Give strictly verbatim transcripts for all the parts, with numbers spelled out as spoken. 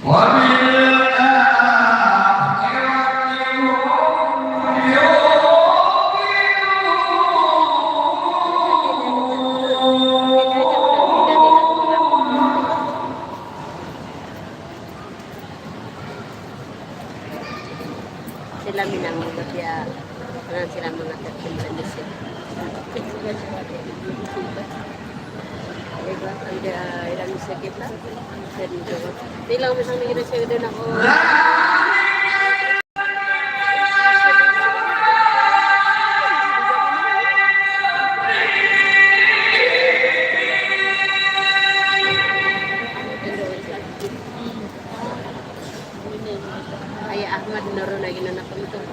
Sila minanggap ya, anan sila manga tertib dan disiplin. Iba, anda iran bisa kita. Dan itu. Bilang misalnya kita sudah nak. Aya Ahmad na roo na giyanan a pantag.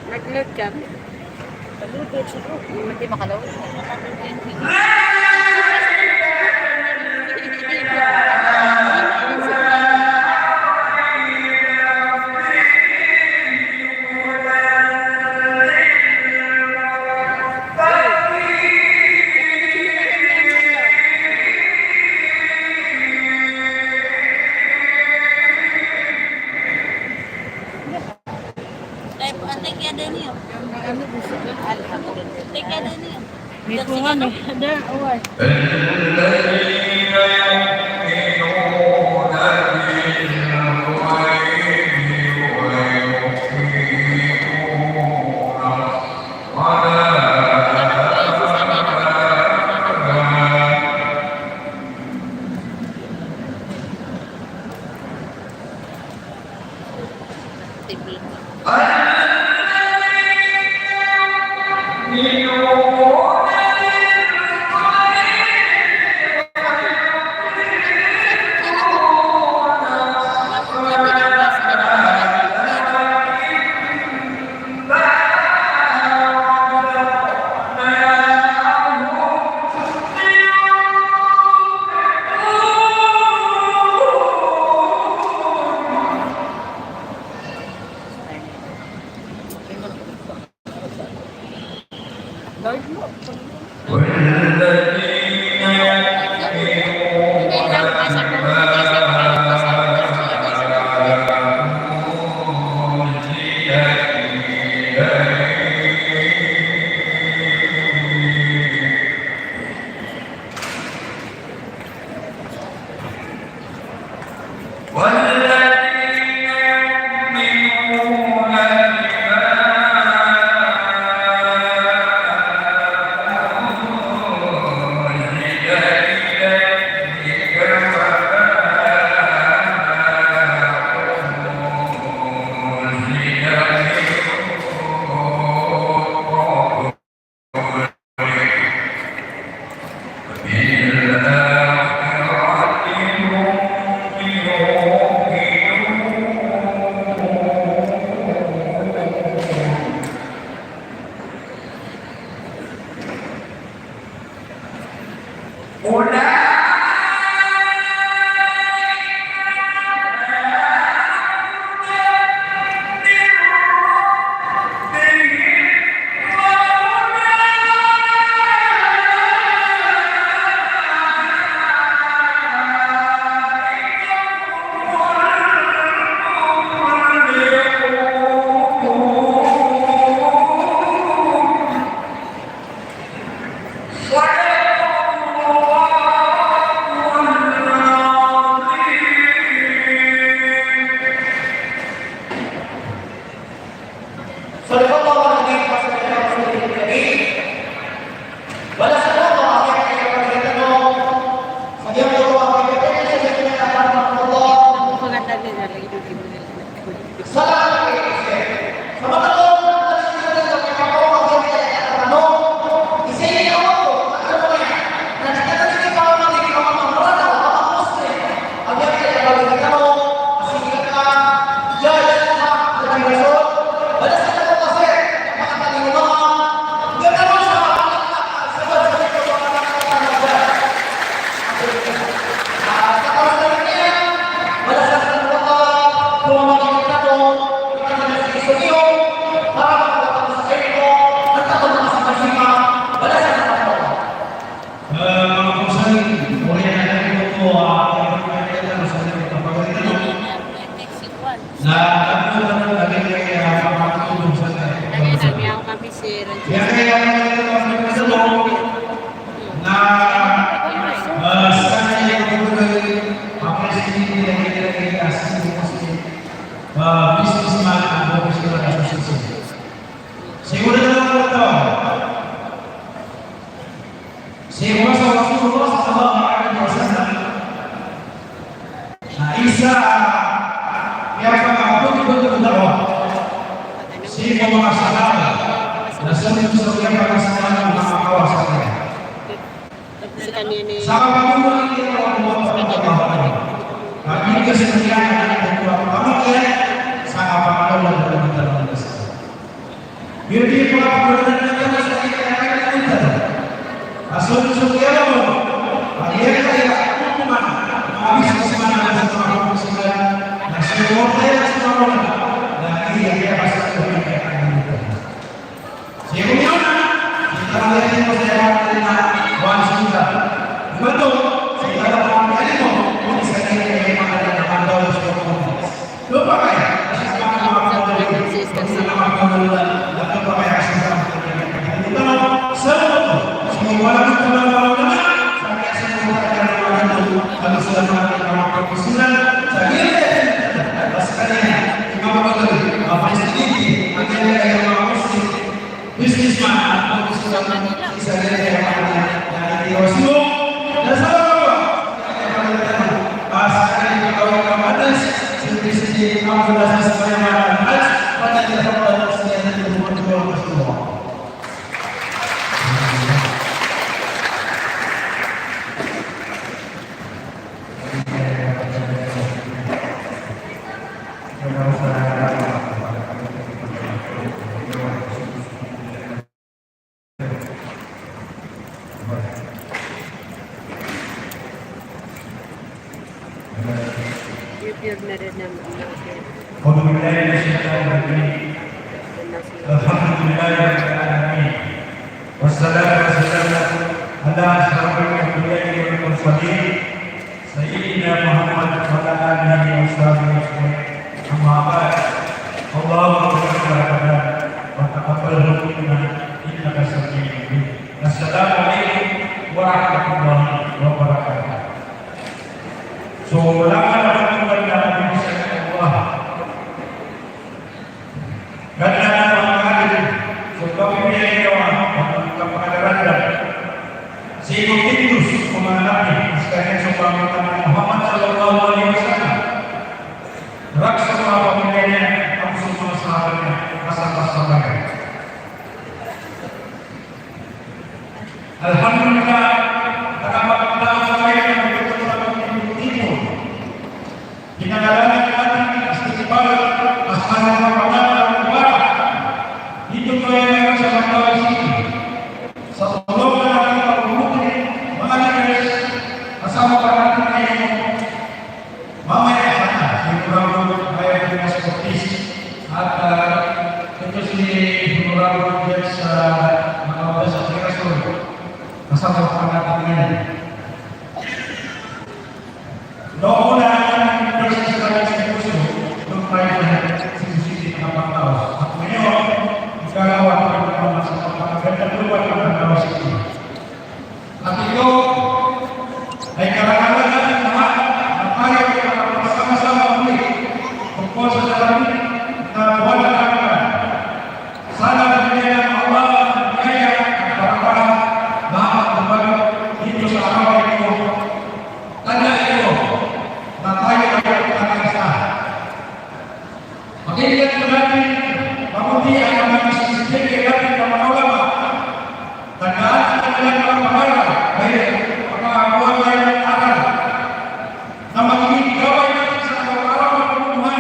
Nag-load ka? Hindi makalaw. Alhamdulillah. الذين يؤمنون بالغيب ويقيمون الصلاة. والذين يؤمنون بما أنزل إليك. والذين يؤمنون بما أنزل إليك وما أنزل من قبلك. صدق الله العظيم وصدق رسوله الكريم. Sii ko da a taw, sii ko masa o Rasulullah sallallahu alaihi wasallam, na isa a miyapakapagpagpag a da'wah sii ko manga sahaba, na so, so miyapakasahaba na makawa sa kaniya. Sa kapamamagitan iyan a miyapakapagpag a da'wah, na miyakasasiyang a miyapakapagpag a da'wah, sa kapamamagitan iyan a miyapakapagpag a da'wah. Giyoto i pagpapagpag a da'wah sa kiyatatagan a miyapakapagpag a da'wah. A so, so kiyatatagan a miyapakapagpag a da'wah, a miyakaya a kokoman a manga businessman a miyapakapagpag a da'wah, na so, so kiyatatagan a miyapakapagpag a da'wah, na giya, giya, a so, so kiyatatagan a miyapakapagpag a da'wah. Sii ko miyona, sii ko miyona, sii ko miyona, sii ko miyona, businessman, a manga businessman, isa lagi a manga, na, na, na, na, أعوذ بالله من الشيطان الرجيم. الحمد لله رب العالمين. والصلاة والسلام على أشرف الأنبياء والمرسلين. سيدنا محمد وعلى آله وصحبه أجمعين. أما بعد. اللهم اغفر لنا وتقبله منا إنك سميع قريب. السلام عليكم ورحمة الله وبركاته. So, langon a pagtunggal na mabibisa na Allah. Ganna na manga adn so kapipiya iyan a kapakadarandan sii ko tindos o manga nabi, skaniyan so pamamagitan o Muhammad sallallahu alaihi wasallam. Rakhs o manga pamilya niyan, ago so manga sahabat iyan, a sangkasabay. Alhamdulillah, taman a taman a aya na miyatotol a pagtitipon. Kinanglan a aden a istiqbal a sangkapakadarandan a mubarak. Ito na aya sa manga taw a sii. Sa tolong na aden a pagtitipon, manga leaders, a sangkapakadarandan a aya. Mamaya sana, si Honorable Mayor Dimas Cortez, at, ah, ito si Honorable Jens, ah, Makawadas at Rasul, kasama ko natin ngayon. Noong una, ang first Islamic Symposium, doon tayo sa Cebu City nakapagtaos. At ngayon, ikalawa na naman sa pagkakaganda global ng Davao City. At ito ay karangalan natin lahat na tayo ay makapagkasama-sama muli tungkol sa darating na buwan ng Ramadan. Sana bigyan ng Allah ng biyaya at barakaha lahat ng tupad dito sa araw na ito. Tandaan ito na tayo ay pagkakaisahan. Pakinggan po natin mabuti ang mga nagsisipin kay natin na mga ulama. Tandaan ang kanilang mga pangaral dahil makakakuha tayo ng aral na magiging gabay natin sa araw-araw na pamumuhay.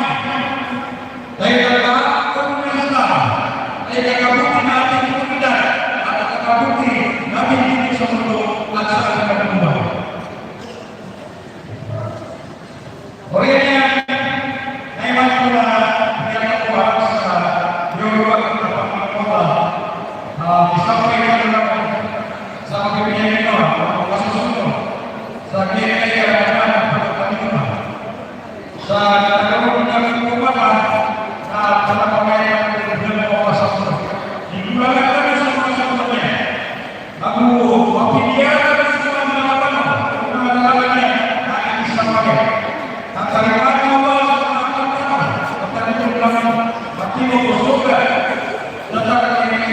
Dahil ang lahat ng pamumuhay sa tao ay kakabuti natin sa komunidad at kakabuti natin dito sa mundo at sa ating pamumuhay. Oriyan iyan na imanto na miyakakowa sa Europa na pangkota, ah, isa pa rin ang sa pagpipilian nito, ang masusunod sa G M A, ah, na pagpapalima. Sa Tagalog na pagpapalima, na pagpapalima, na pagpapalima. Hindi ko lang alam sa mga susunod niya. Ago mapiliya na so manga taw a manga taw a niyan na inisapar iyan. At tarimaan o Allah so manga taw a manga taw a niyan, at tarimaan o Allah, matimo ko sorga. Datar iyan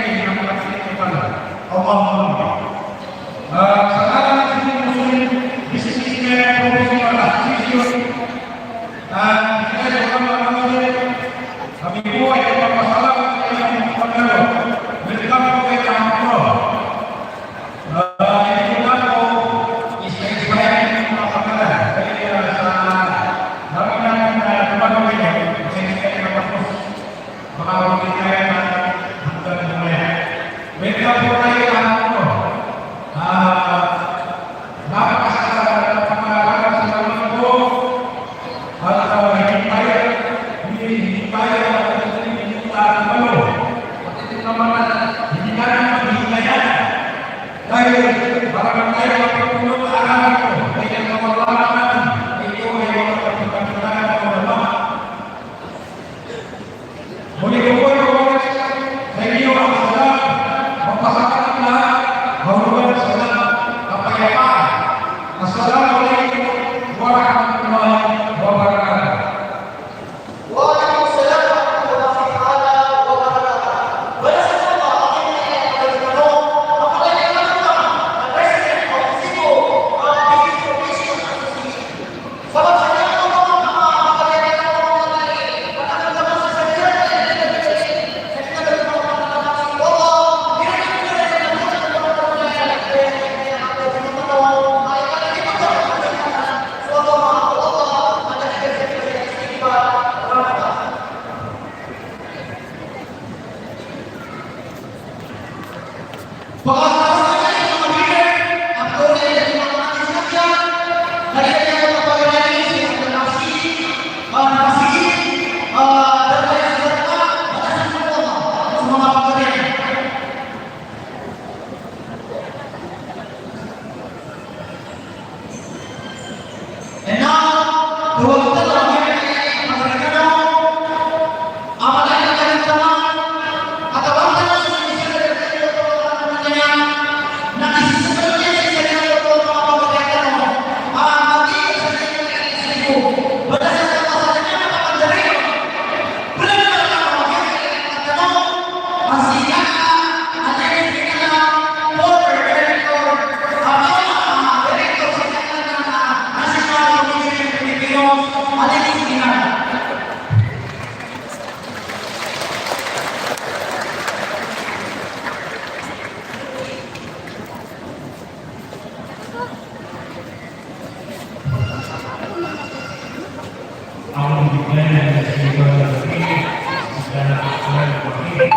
أعوذ بالله من الشيطان الرجيم. بسم الله الرحمن الرحيم.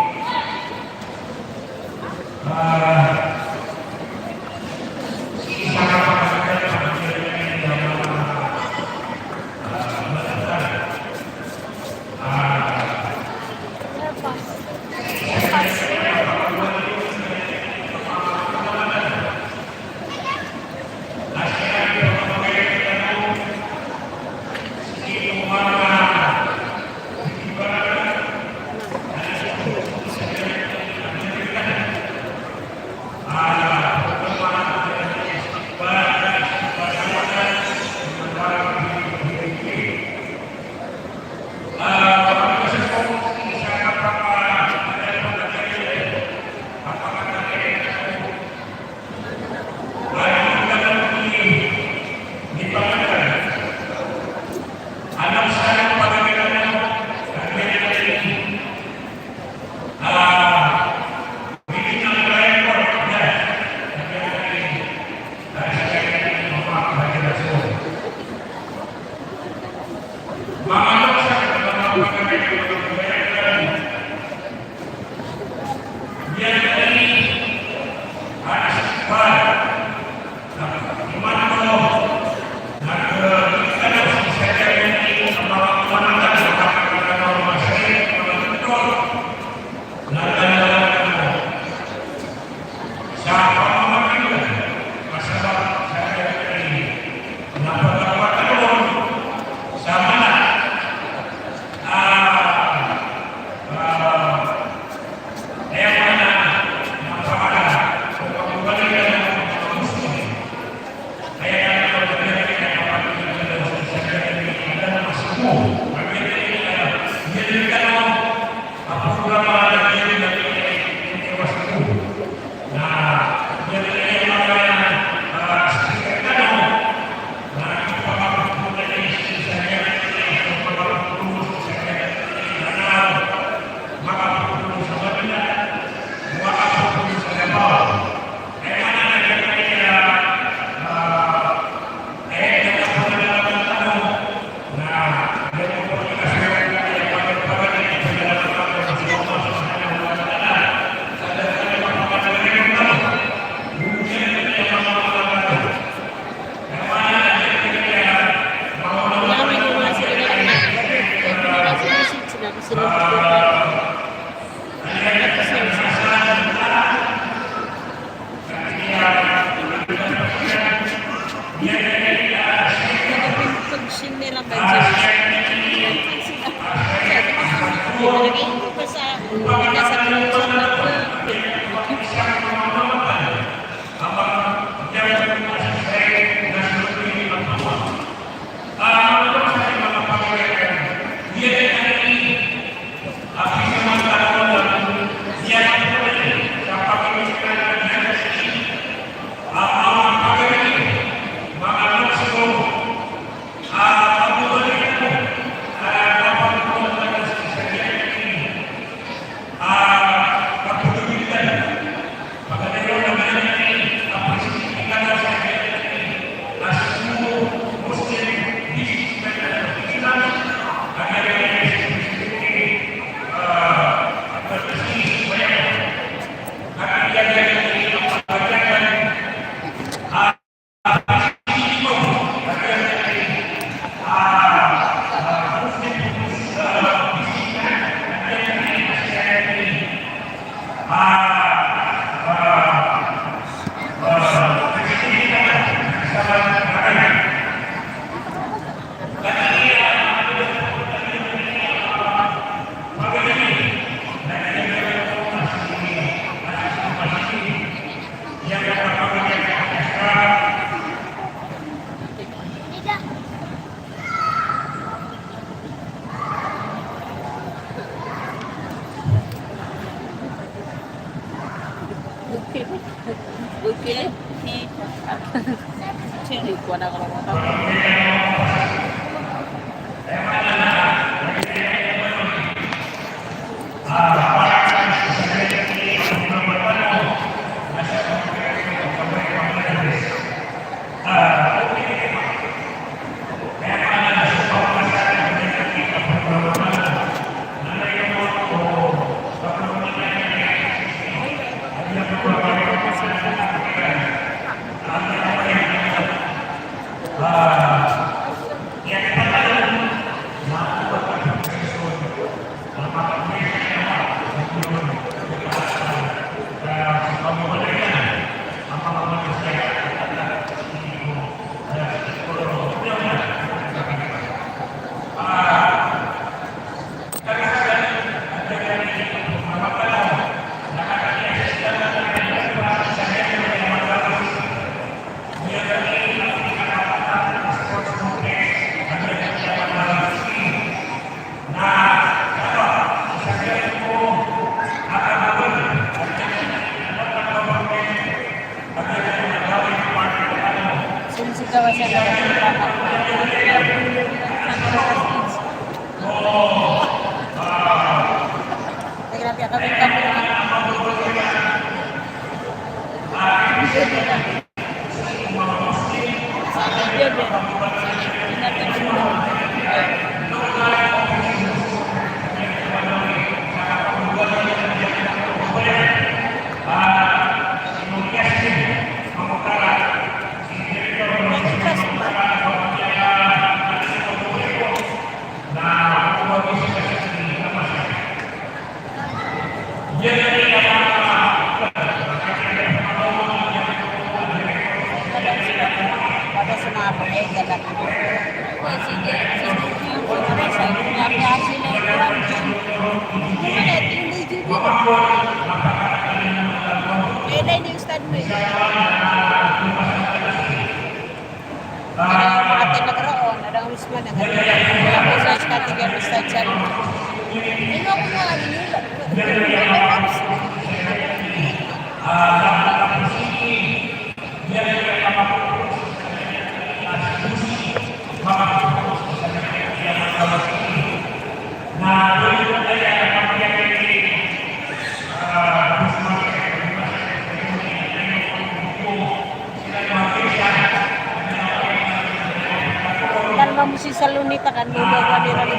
Kan mamusi sa Lunita kan, mababa di rani.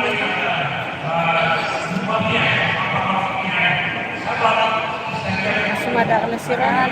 Mas madakl siran.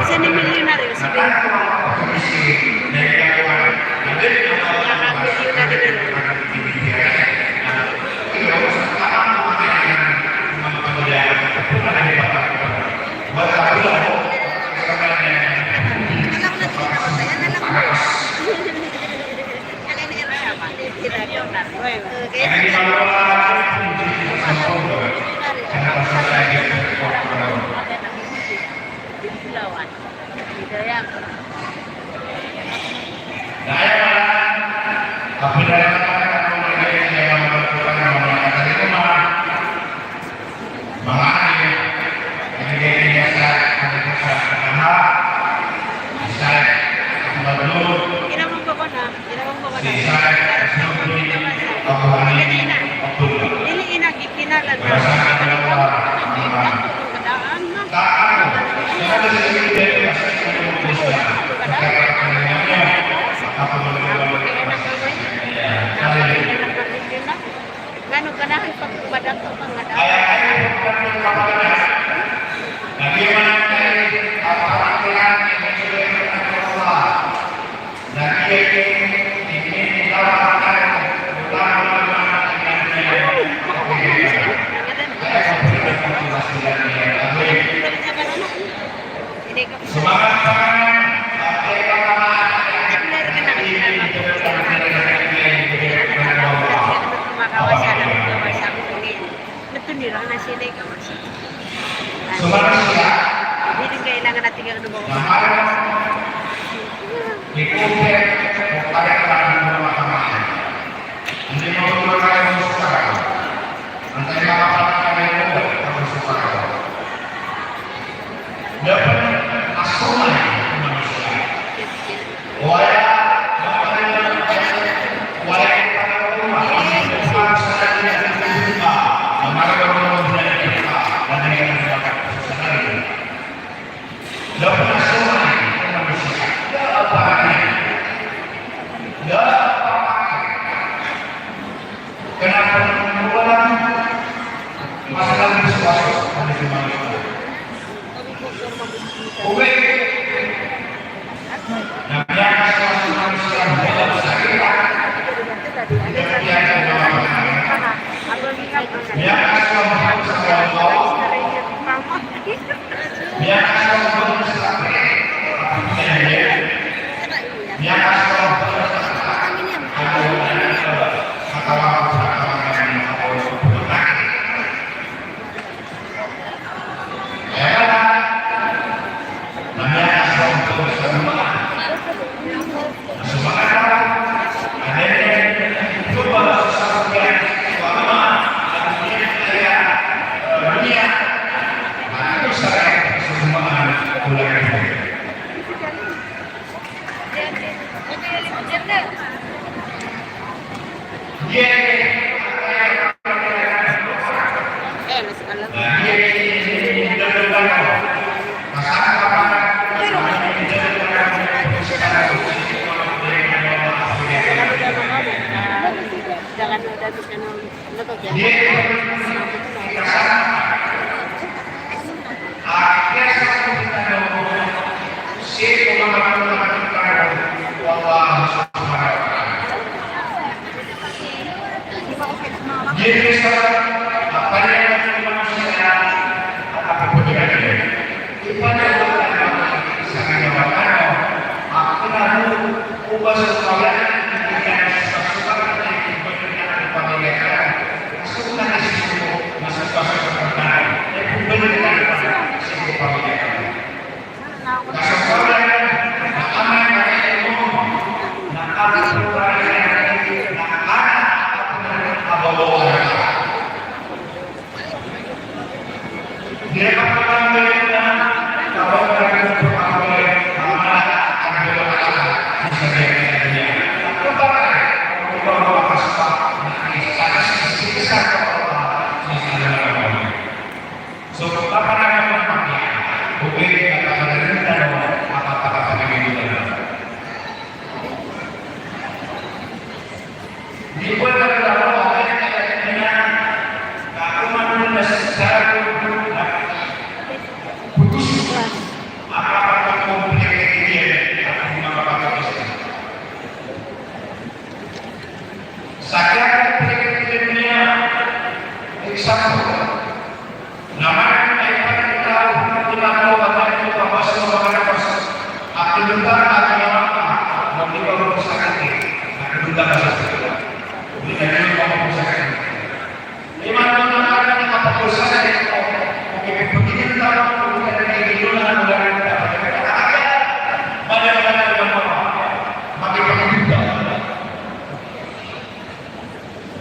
Isa ni milyonaryo si Ben. Milyonaryo Ben. Ngano ka na ipagpadak ko ka ngada?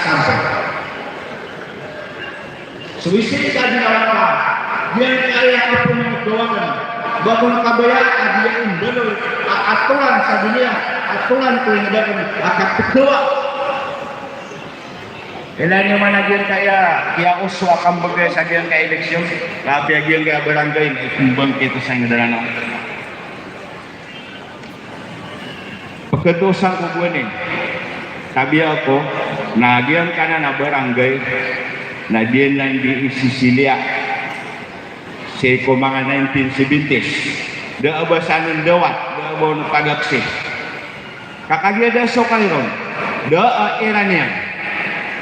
example. So, isa i kaginawa ka, giyangkaya a kapamanggawanan, ba kon kabaya a giyangkaya imbaloy a atoran sa doniya, atoran ko inged aken a kapkhawa. Ilay niyo man a giyangkaya kiyaoso a kambegay sa giyangkaya eleksyon, ka apiya giyangkaya barangay na ikembang kito sa inged a Lanao. Peketosan ko gowani, tabiya ko, na giyangkanan a barangay na di nan di isisiliya sii ko manga nineteen seventies. Da a ba sanen dawat, da a ba on pagaksi. Ka kagiya da so kairon, da a iran iyan.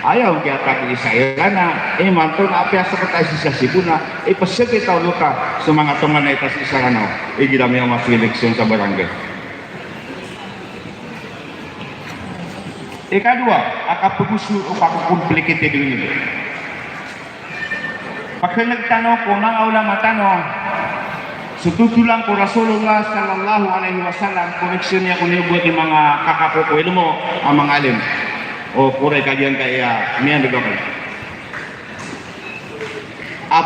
Aya on kiyatagi isa iran a imanto na apiya so kata sisa sibona, ipesegit a olo ka so manga tonganay ta sii sa Lanao, igira miyaoma so eleksyon sa barangay. Ikadowa a kapegoso o kakokompliketed iyan. Pakeneg tano ko manga ulama tano so totolan ko Rasulullah sallallahu alaihi wasallam, koreksyon iyan ko niyo bo di manga kakako ko ilmo a manga alim. O koray ka giyangkaya miyaneg ako a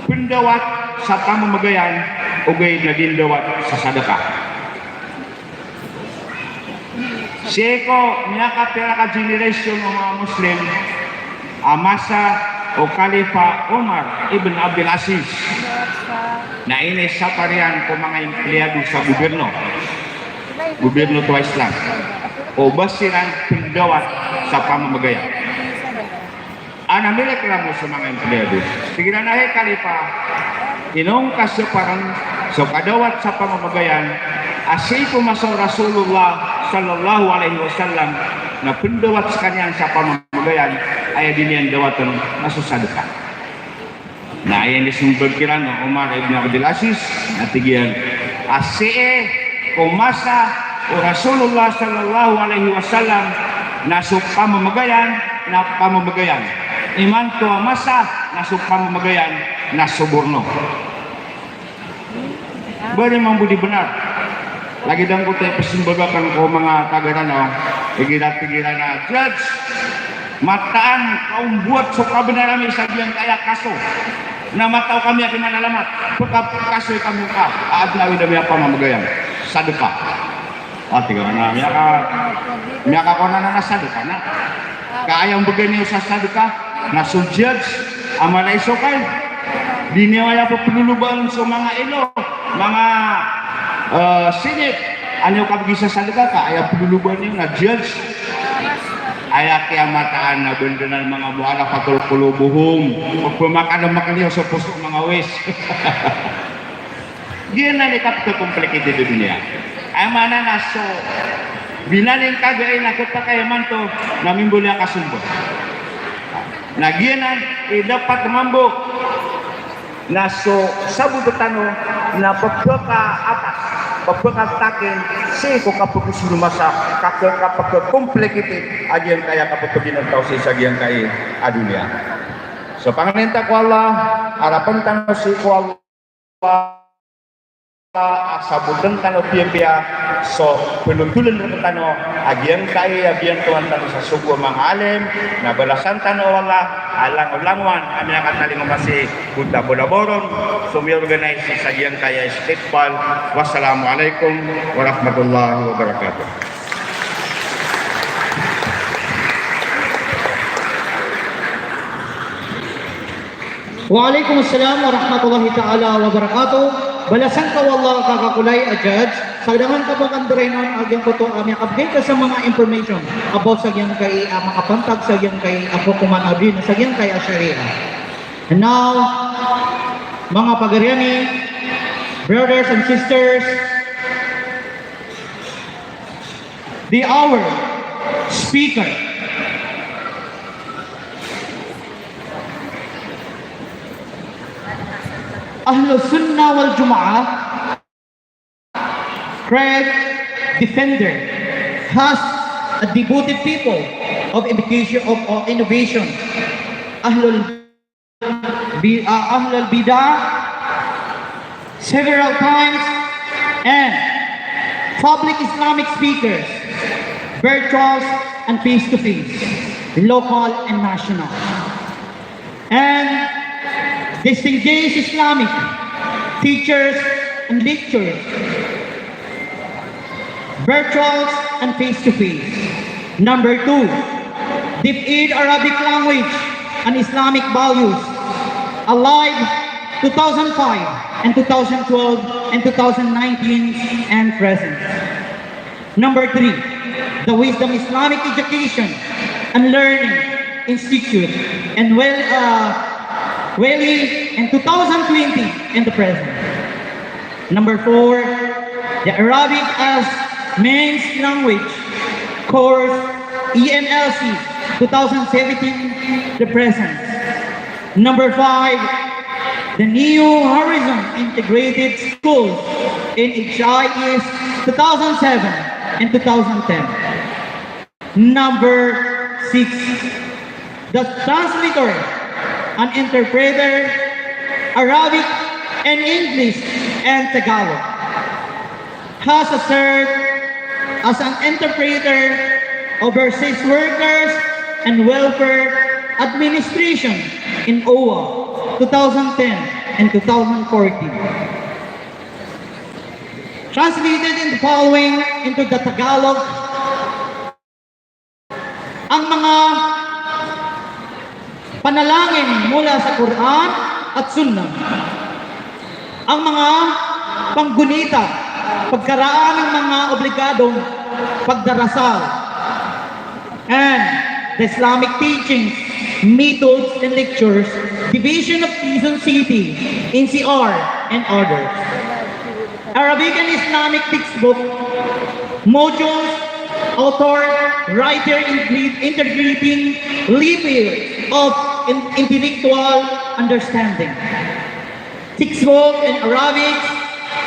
pendawat sa pamamagayan ogaid na di ndawat sa sadaka. Sii ko miyakapira ka generation o manga Muslim a masa o Khalifa Umar ibn Abdul Aziz, na inisapar iyan ko manga empleyado sa gobyerno, gobyerno to a Islam, o ba siran pendawat sa pamamagayan. Ana mireklamo so manga empleyado. Tig iran a, hay Khalifa, ino ngka saparn so kadawat sa pamamagayan a sii ko masa o Rasulullah sallallahu alaihi wasallam na pendawat skaniyan sa pamamagayan, aya di niyan dawatn na so sadka. Na aya inismbag kiran o Umar ibn Abdul Aziz, na tig iyan a sii ko masa o Rasulullah sallallahu alaihi wasallam na so pamamagayan na pamamagayan. Imanto a masa na so pamamagayan na so borno. Bari mambo di benar. Lagid angkoto a ipesmbag akn ko manga taga Ranao, igira tig iran a, Judge, mataan ka ombowat so kabenar ami sa giyangkaya kaso. Na matao kami a kimanalamat, pekapekasoy kami ka, a adn a awid ami a pamamagayan, sadka. A, tig iran a miyaka, miyakakowa nan a sadka na. Ka aya mbgan iyo sa sadka na so judge a mala i sokay. Di niyo aya pepeloloban so manga ilo, manga, eh, sinit. Aya niyo kabgi sa sadka ka aya peloloban iyo na judge. Aya kiyamataan na bnar a manga mu'allafatul qulubuhum. Pepemakalem akn iyo so poso o manga wis. Giyanan i kapkha-complicated o doniya. Aya maana na so binalin ka gii na khapakay imanto na mimbaloy a kasomba. Na giyanan i dapat mambo na so sabot tano na pepakaapas, pepakatakn sii ko kapekosol o masa, ka, kapkha-complicated a giyangkaya kapepaginetaw sii sa giyangkai a doniya. So pangnin ta ko Allah, arapen tano sii ko Allah a sabotn tano piyapiya so pnotholn rktano a giyangkai a biyantowan tano sa sogo a manga alim, na balasan tano o Allah a langolangowan a miyakatalingoma sii ko tabola boron so miyorganize sa giyangkai a istiqbal. Wassalamu alaikum warahmatullahi wabarakatuh. Wa alaikum assalam warahmatullahi ta'ala wabarakatuh. Balasan ka o Allah, kakakolay a judge, sa dangan ka bo a kandarainon a giyangkoto a miyakabgay ka sa manga information about sa giyangkai a makapantag sa giyangkai a hokoman odi na sa giyangkai a sharia. And now, Manga pagari ami, brothers and sisters, the our speaker, Ahlus Sunnah wal Jamaah, great defender, has a devoted people of education, of, of innovation, Ahlul Bi-, uh, Ahlul Bid'ah several times, and public Islamic speakers, virtuals and face-to-face, local and national, and distinguished Islamic teachers and lecturers, virtuals and face-to-face. Number two, deep in Arabic language and Islamic values, alive two thousand five and two thousand twelve and two thousand nineteen and present. Number three, the Wisdom Islamic Education and Learning Institute and well, uh, Weli in two thousand twenty and the present. Number four, the Arabic as Main Language Course, E M L C, two thousand seventeen, the present. Number five, the New Horizon Integrated Schools in H I is two thousand seven and two thousand ten. Number six, the translator and interpreter, Arabic and English and Tagalog, has served as an interpreter, overseas workers and welfare administration in O W A, two thousand ten and two thousand fourteen. Translated in the following into the Tagalog, ang mga panalangin mula sa Quran at Sunnah, ang mga panggunita, pagkaraan ng mga obligadong pagdarasal, and the Islamic teachings, methods, and lectures, Division of Quezon City, N C R, and others. Arabic and Islamic textbook, modules, author, writer, in-, integrating levels of in-, intellectual understanding. Textbook in Arabic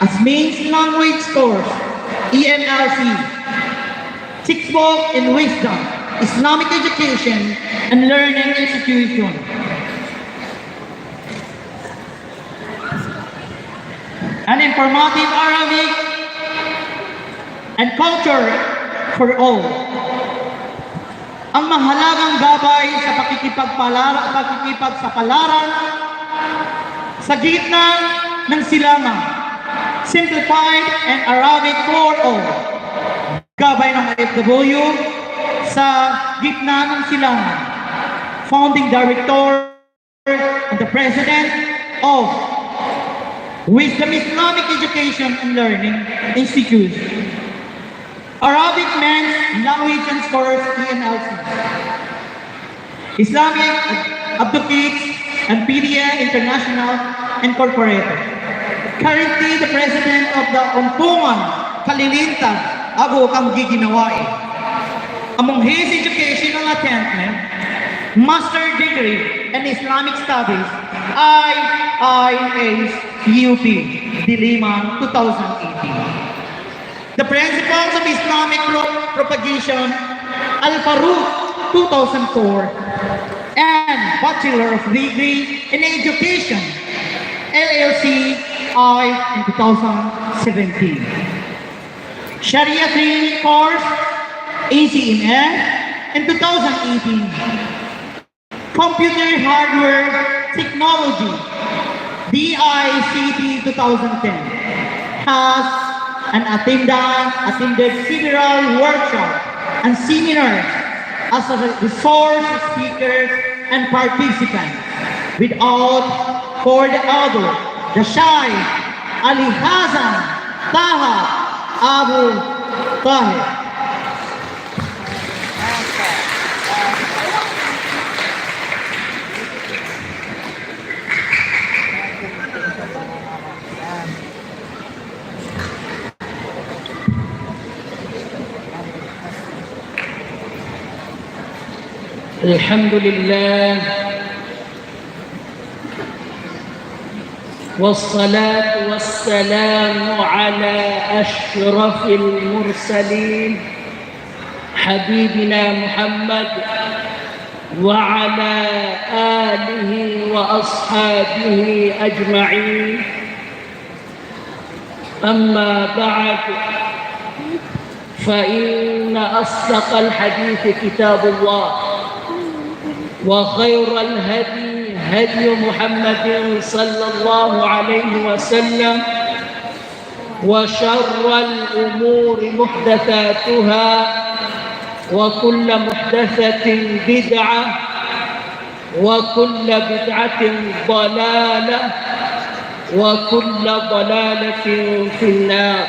as main language course, E M L C. Textbook in Wisdom, Islamic Education and Learning Institution. An informative Arabic and culture for all. Ang mahalagang gabay sa pakikipagpalara-, pakikipagsapalaran sa gitna ng silangan. Simplified and Arabic for all. Gabay ng O F W sa gitna ng silangan. Founding Director and the President of Wisdom Islamic Education and Learning Institute, Arabic Men's Language and Course, E M L C, Islamic Ad-, Advocates and P D A International Incorporated. Currently the President of the Ompungan Kalilintad ago Kanggiginawai. Among his educational attainment, Master Degree in Islamic Studies, I I S U P, Diliman, two thousand eighteen. The Principles of Islamic Pro-, Propagation, Al Farouk, two thousand four, and Bachelor of Degree in Education, L L C I, in two thousand seventeen. Sharia Training Course, A C M A, in two thousand eighteen. Computer Hardware Technology, D I C T, two thousand ten, has an attendant, attended several workshops and seminars as a resource speakers and participants. Without further ado, the Shaykh Ali Hassan Taha Abu Tahir. الحمد لله، والصلاة والسلام على أشرف المرسلين حبيبنا محمد وعلى آله وأصحابه أجمعين. أما بعد، فإن أصدق الحديث كتاب الله، وخير الهدي هدي محمد صلى الله عليه وسلم، وشر الأمور محدثاتها، وكل محدثة بدعة، وكل بدعة ضلالة، وكل ضلالة في النار.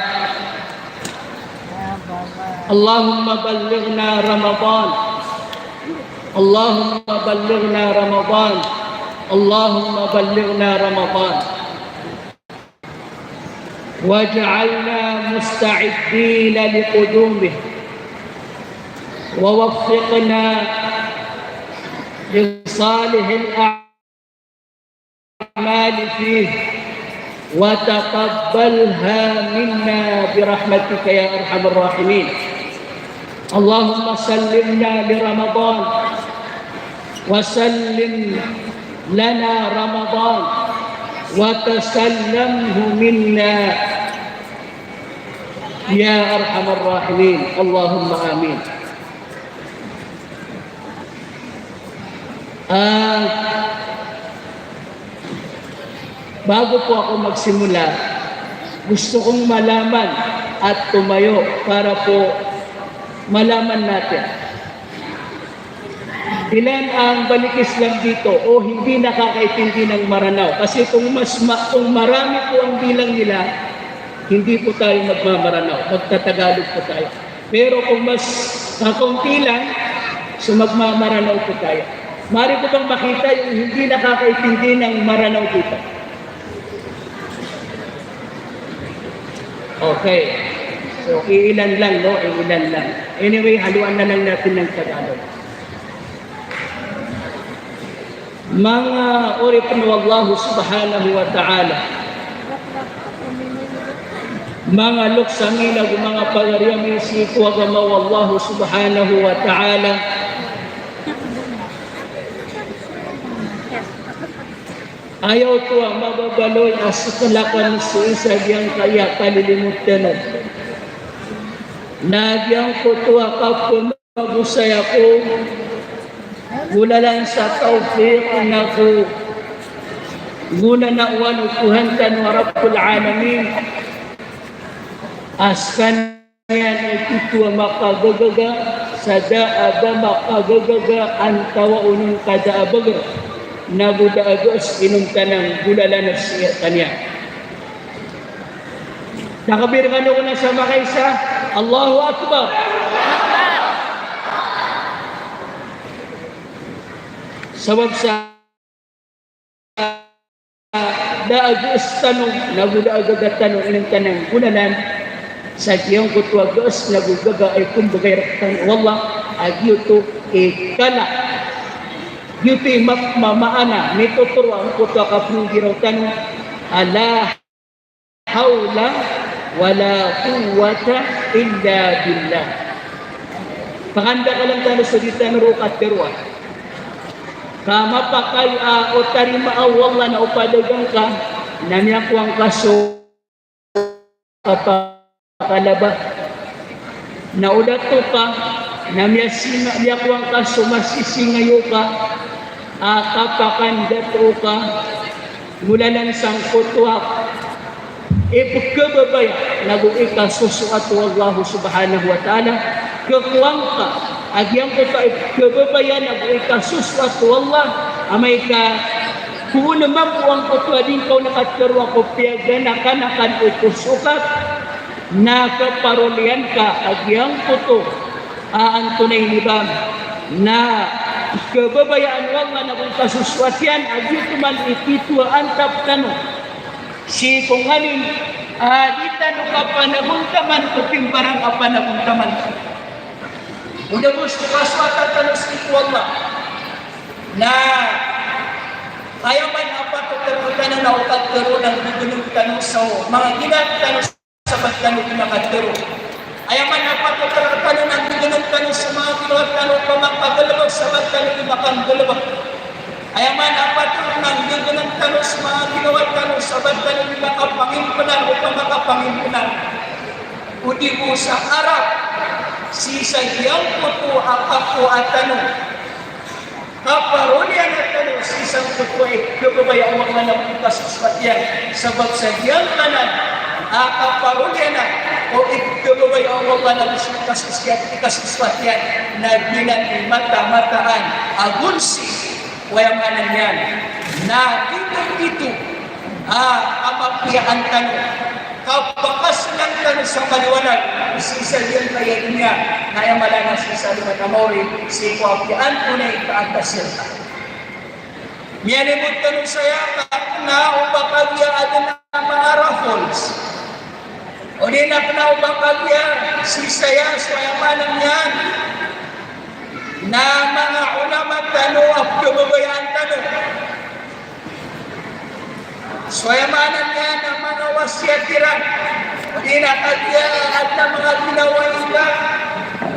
اللهم بلغنا رمضان. اللهم بلغنا رمضان. اللهم بلغنا رمضان. واجعلنا مستعدين لقدومه، ووفقنا لصالح الأعمال فيه، وتقبلها منا برحمتك يا أرحم الراحمين. اللهم سلمنا لرمضان، وسلم لنا رمضان، وتسلمه منا يا أرحم الراحمين. اللهم آمين. Ah, bago po ako magsimula, gusto kong malaman at tumayo para po malaman natin. Ilan ang balik Islam dito o hindi nakakaintindi ng Maranao? Kasi kung mas ma-, kung marami po ang bilang nila, hindi po tayo magmamaranaw, magtatagalog po tayo. Pero kung mas kakaunti lang, so magmamaranaw po tayo. Maaari po bang makita yung hindi nakakaintindi ng Maranao dito? Okay. So, iilan lang, no? Iilan lang. Anyway, haluan na lang natin ng Tagalog. Manga oripn o Allah subhanahu wa ta'ala, manga loks ami nago manga pagari ami sii ko agama o Allah subhanahu wa ta'ala. Aya oto a mababaloy a sklakn sii sa giyangkaya kalilimod tano. Na giyangkoto a kapm- Pagosay ako, golalan sa tawfiq nago gonanaowan o Tuhan tano a Rabbul Alamin, a skaniyan i tito a makagagaga sa da a ba makagagaga antawaa on ka da a bagr nago da a gs inomta na golalan sii rkaniyan. Takbir kano kna sa makaisa, Allahu Akbar. Sabap sa da a gs tano nago da a gaga tano inomta na golalan sa giyangkoto a gs nago gaga a ikombgay rktano o Allah, a giyoto i kala. Giyoto i map-, ma-, maana mitotoro angkoto a kapnggiraw tano a la hawla wala quwwata illa billah. Pakandakaln tano so di tano roo katharoa. Ka mapakay a o tarimaa o Allah na o padagang ka, na miyakowa ngka so kapakalaba. Na o dato ka, na miyasinga, miyakowa ngka so masisingayo ka a kapakandato ka. Golalan sangkoto a ipkhababaya nago ikasosoat o Allah subhanahu wa ta'ala. Khakowa ngka a giyangkoto a ipkhababaya nago ikasosoat o Allah, amay ka poon mambo angkoto a di ngka on katharoa ko piyaganakanakan o poso ka, na kaparoliyan ka a giyangkoto a antonaa ini ba, na kababayaan o Allah nago ikasosoat iyan a giyoto man i tito a antap tano sii ko nganin a di tano kapanagontaman ko pimbarang a panagontaman. O da bo so kasoatan tano sii ko Allah, Na aya man a patot rktano na o katharo na gdgdn tano so manga ginawa tano sa ba tano di makatharo. Aya man a patot rktano na gdgdn tano so manga ginawa tano o ba makagalbk sa ba tano di makanggalbk. Aya man a patot na gdgdn tano so manga ginawa tano sa ba tano di makapangimpnar o ba makapangimpnar. O di bo sa arap sii sa giyangkoto a kakowa tano. Kaparoliyan tano sii sangkoto a ikhababaya o Allah na bo kasoswat iyan, sabap sa giyangkanan a kaparoliyan o ikhababaya o Allah na bo kasoswat, kasoswat iyan, na giyanan i mata-mataan a gonsi, aya maana niyan na titho-titho a kapapiyaan tano, kapakasenang tano sa maliwanag sii sa giyangkaya doniya, na aya mala na sii sa alongan a maori, sii ko apiya antonaa i kaantas iyan. Miyalimod tano saya ka kna o ba kagiya adn a manga raffles, odi na kna o ba kagiya sii saya so aya maana niyan na manga ulama tano a pkhababayaan tano. So aya maana niyan na manga wasiyat iran. Odi na kagiya adn a manga ginawa iran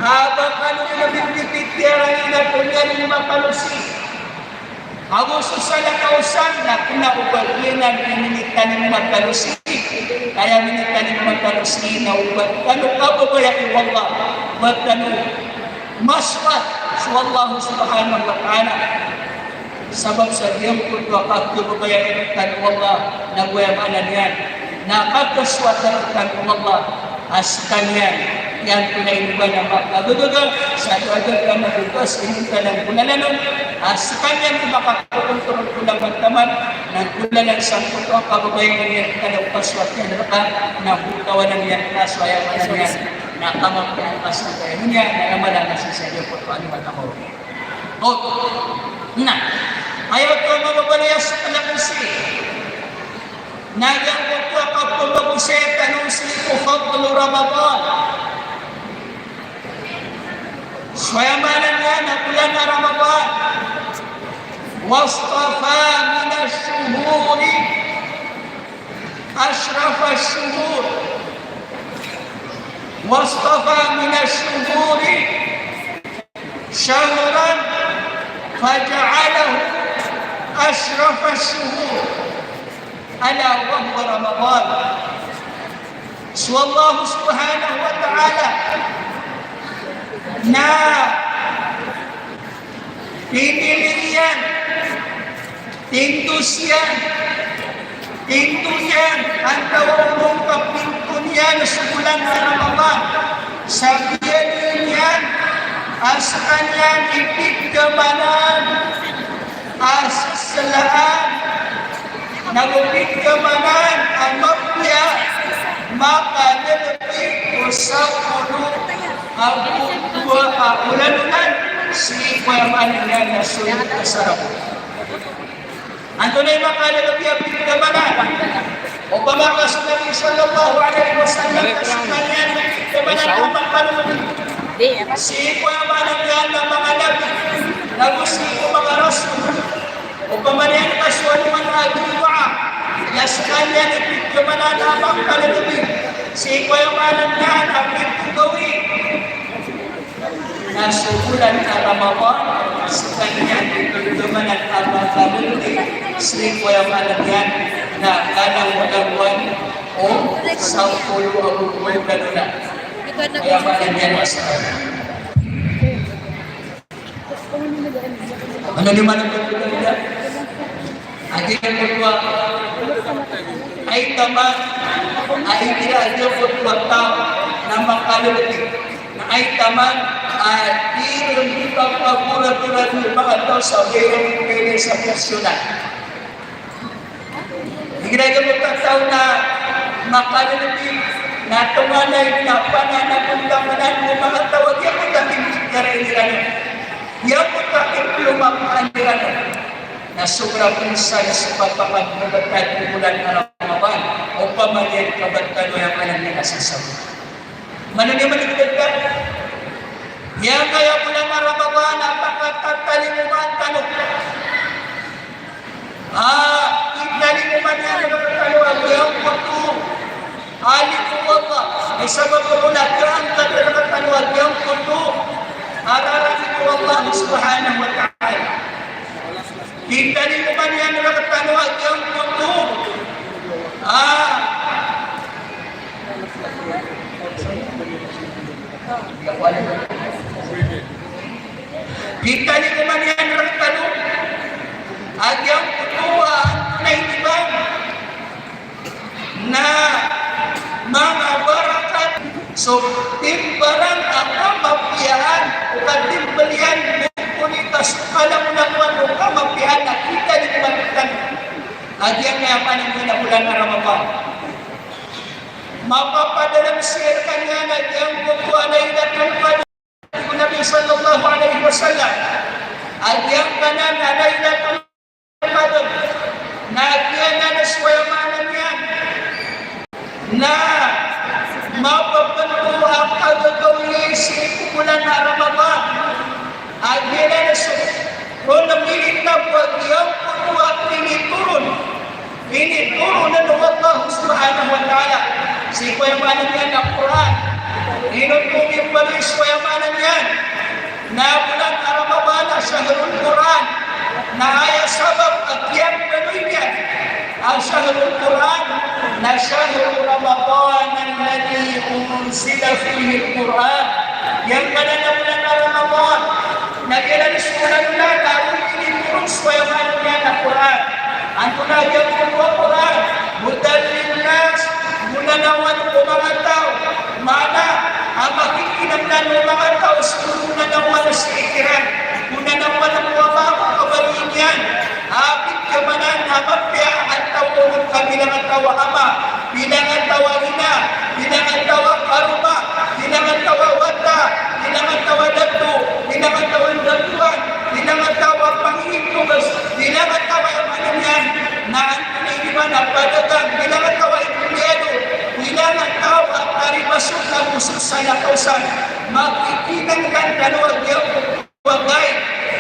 a ba kano mabibibitiyaran iran ko niyan i makalosi. Ago so salakaw san na kna o ba giyanan i minitanim a makalosi. Aya minitanim a makalosi na o ba kano kababayai o Allah, ba kano maswat so Allah subhanahu wa ta'ala. Sabap sa giyangkoto a kababayai rktano o Allah, na go aya maana niyan na kakaswat rktano o Allah a skaniyan i antonaa i ba na makagagaga sa gagaga na go ba sa inonta na golalan on, a skaniyan i makakokontrol ko langon taman na golalan sangkoto a kababayai niyan rktano, kaswat iyan rka, na go kawanan iyan rka so aya maana niyan na kamapiyaan ka sangkaya doniya, na aya mala na sii sa giyangkoto a alongan a maori. O, na aya oto a mababaloy a so kalk sii na giyangkoto a kapmbagosay tano sii ko fadlu Ramadan. So aya maana niyan na bolan a Ramadan. Wastafa minash shuhuri ashrafash shuhur. Wastafa minash shuhuri shahran faja'alahu ashrafash shuhur, ala wa huwa Ramadan. So Allah subhanahu wa ta'ala na pinili iyan, tindos iyan, tindos iyan, antawaa on ka pinto niyan so bolan a Ramadan, sa biyaloy niyan a skaniyan i pithamanan a saslaan, na go pithamanan a mapiya, makalalabi ko sapolo ago dowa a olanonan, sii ko aya maana niyan na sold ka sa Ramadan. Antonaa i makalalabi a pithamanan? Opama ka so Nabi sallallahu alaihi wasallam na skaniyan i pithamanan a makalalabi sii ko aya maana niyan na manga nabi, na go sii ko manga rasul. Opama niyan ka so alongan a Jumaah, na skaniyan i pithamanan a makalalabi sii ko aya maana niyan na pito gawii. Na so bolan a Ramadan, skaniyan i pithamanan a makalalabi sii ko aya maana niyan na kalagowan o sapolo ago dowa a olanonan. Aya maana niyan na sa Ano di man ang pagkakita? Agi na po ba? Ay taman, ay kira agi po ba tao na makalulati? Na ay taman, ay di rin di pagpagura-gura di mga tao sa gaya ng pwede sa personal. Igira giyangkoto a taw na makalolobing na tonganay na pananagondanganan o manga taw a giyangkoto a kimbitiyarai iran on, giyangkoto a kimplomakaan iran on, na sobra pn sa kapakadbtad ko bolan a Ramadan, opama niyan ka ba tano aya maana niyan a sasabot. Maana niyan maana niyan Giyangkaya bulan a Ramadan a pakatalingoma tano. Ah, kitalingoma niyan rktano a giyangkoto a limo o Allah. Ay sabap roo na kaangkat rktano a giyangkoto a rarangit o Allah subhanahu wa ta'ala. Kitalingoma niyan rktano a giyangkoto. Ah. Kitalingoma niyan rktano a giyangkoto a antonaa ini ba na manga barakat. So, timbarang a kamapiyaan o katimbalian o konitas o kalamonamowan o kamapiyaan a kitalingoma rktano a giyangkaya maana niyan a bulan a Ramadan. Mapapadalm sii rkaniyan a giyangkoto a Lailatul Qadr. O Nabi sallallahu alaihi wasallam a giyangkanan a Lailatul Qadr na giyanan so aya maana niyan na mapapnto a kagagawii sii ko bulan a Ramadan a giyanan so Ron a minitabo a giyangkoto a initoron, initoron o Allah subhanahu wa ta'ala sii ko aya maana niyan a Qur'an. Ino to mipaloy so aya maana niyan na bulan a Ramadan a shahrul Qur'an, na aya sabap a kiyapaloy niyan a shahrul Qur'an na shahru Ramadan alladhi unzila fihi al-Qur'an. Giyangkanan a bulan a Ramadan na giyanan so bulan a ron initoron so aya maana niyan a Qur'an. Antonaa giyangkoto a Qur'an? Hudan linnas, gonanawan ko manga taw. Maana a makikinangnan o manga taw so gonanawan sii kiran. Gonanawan ko manga kabaloy niyan. A pitharo maana na mapiya a taw o manga bilang a taw a ama, bilang a taw a ina, bilang a taw a karoma, bilang a taw a wata, bilang a taw a dato, bilang a taw a datoan, bilang a taw a pangingintogos, bilang a taw a aya maana niyan na antonaa ini ba na padagang, bilang a taw a empleyado, bilang a taw a karibasok na bosok sa ina kausan. Makikinangnan tano a giyangkoto a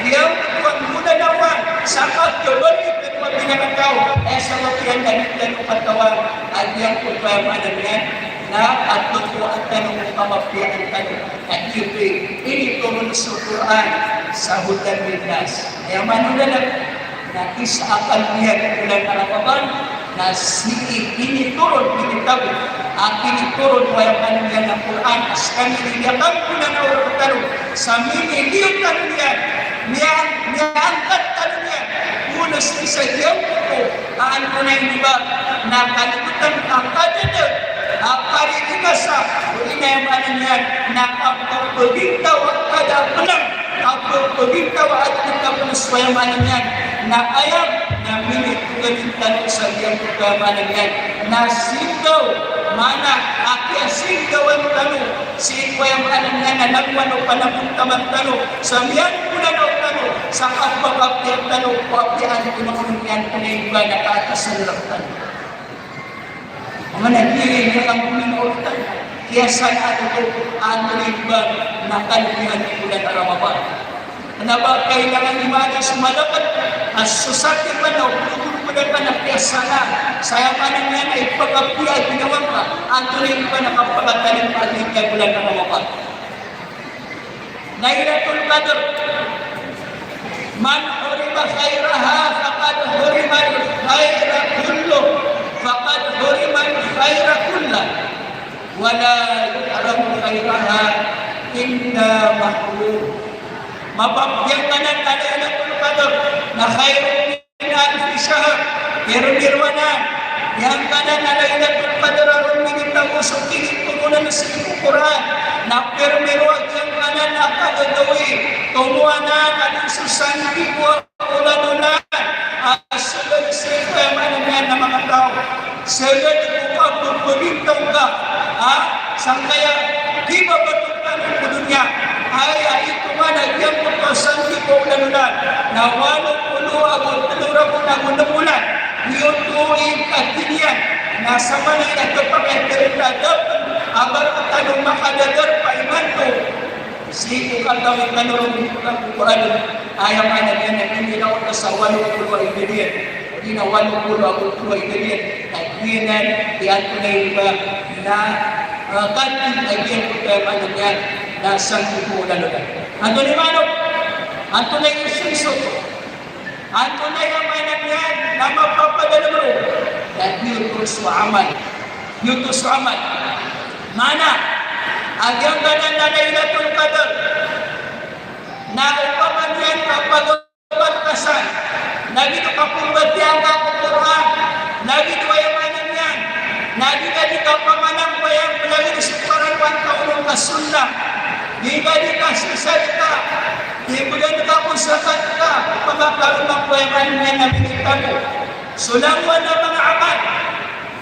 giyangkoto a gonanawan sa kabaloy tano a bilang a taw, aya sabap iyan na di tano katawan a giyangkoto a aya maana niyan na katotoa tano ko kamapiyaan tano. Aya initoron so Qur'an sa hudan linnas. Aya maana niyan na isa a kalbihan o bulan a Ramadan na sii initoron, initabo a initoron o aya maana niyan a Qur'an a skami niyan a gonanaw rktano sa miniliyo tano niyan, miya-, miyaangkat tano niyan. Gonanaw sii sa giyangkoto a antonaa ini ba na kalibotang a kadada a karirimasan o aya maana niyan na kapapagintaw a kada a pelang, kapapagintaw a adn a kapn so aya maana niyan na aya na minitogalin tano sa giyangkoto a aya maana niyan na singgaw, maana a kiyasinggawan tano sii ko aya maana niyan na langowan o panagontaman tano sa miyanggolawla tano sa kapakapiya tano ko apiya a di ko makono niyan ko na iba na kaatasan rktano. Mana kiri niyan ko na iba na kaatasan rktano. Kiyasan a totoo a antonaa ini ba na kalbihan o bulan a Ramadan. Kna ba kailangan i maana so malakad a so sakit man na o pulupulupod ka na kiyasan a sa aya maana niyan na ipakapiya a ginawa ngka, antonaa ini ba na kapakatalingoma a giyangkaya bulan a Ramadan. Lailatul Qadr. Man hurima khairaha faqad hurimal khaira kulluh, faqad hurimal khaira kullah. Wa la yuhramu khairaha illa mahrum. Mapapiyangkanan a Lailatul Qadr na khairun min alfi shahr. Pirmiro anan, giyangkanan a Lailatul Qadr a ron minitago so kinitoron sii ko Qur'an. Na pirmiro a giyangkanan a kagagawii, tomo anan a dn so sandibo a olan-olan a sgd sii ko aya maana niyan a manga taw. Sgd ko kapapagintaw ka, ha? Sangkaya di ba ba tano ko doniya, aya itongan a giyangkoto a sandibo a olan-olan na walo polo ago tlo ragon ago nm olan. Giyoto i katiniyan na sa maana i na kapakay a tlo ragon a ba roo tano makadadarpa imanto. Sii ko katawi tano ron ko Qur'an, aya maana niyan na iniraot sa walo polo a idad iyan, odi na walo polo ago polo a idad iyan, na giyanan i antonaa i ba na, ah, kanti a giyangkoto a maana niyan na sanggibo o lalo. Antonaa i maana? Antonaa i isoiso? Antonaa i maana niyan na mapapadalem roo? Na giyoto so amal. Giyoto so amal. Maana, a giyangkanan a Lailatul Qadr na opama niyan ka pagamat ka san, lagid o kapembatiyaa ngka ko Qur'an, lagid o aya maana niyan, lagid a di ka pamalang ko aya, lagid o so paralowan ka o ka sunnah, lagid a di ka sisad ka, Di bgan ka ko zakat ka, pakakaroma ko aya maana niyan na minitamo. So langowan a manga amal.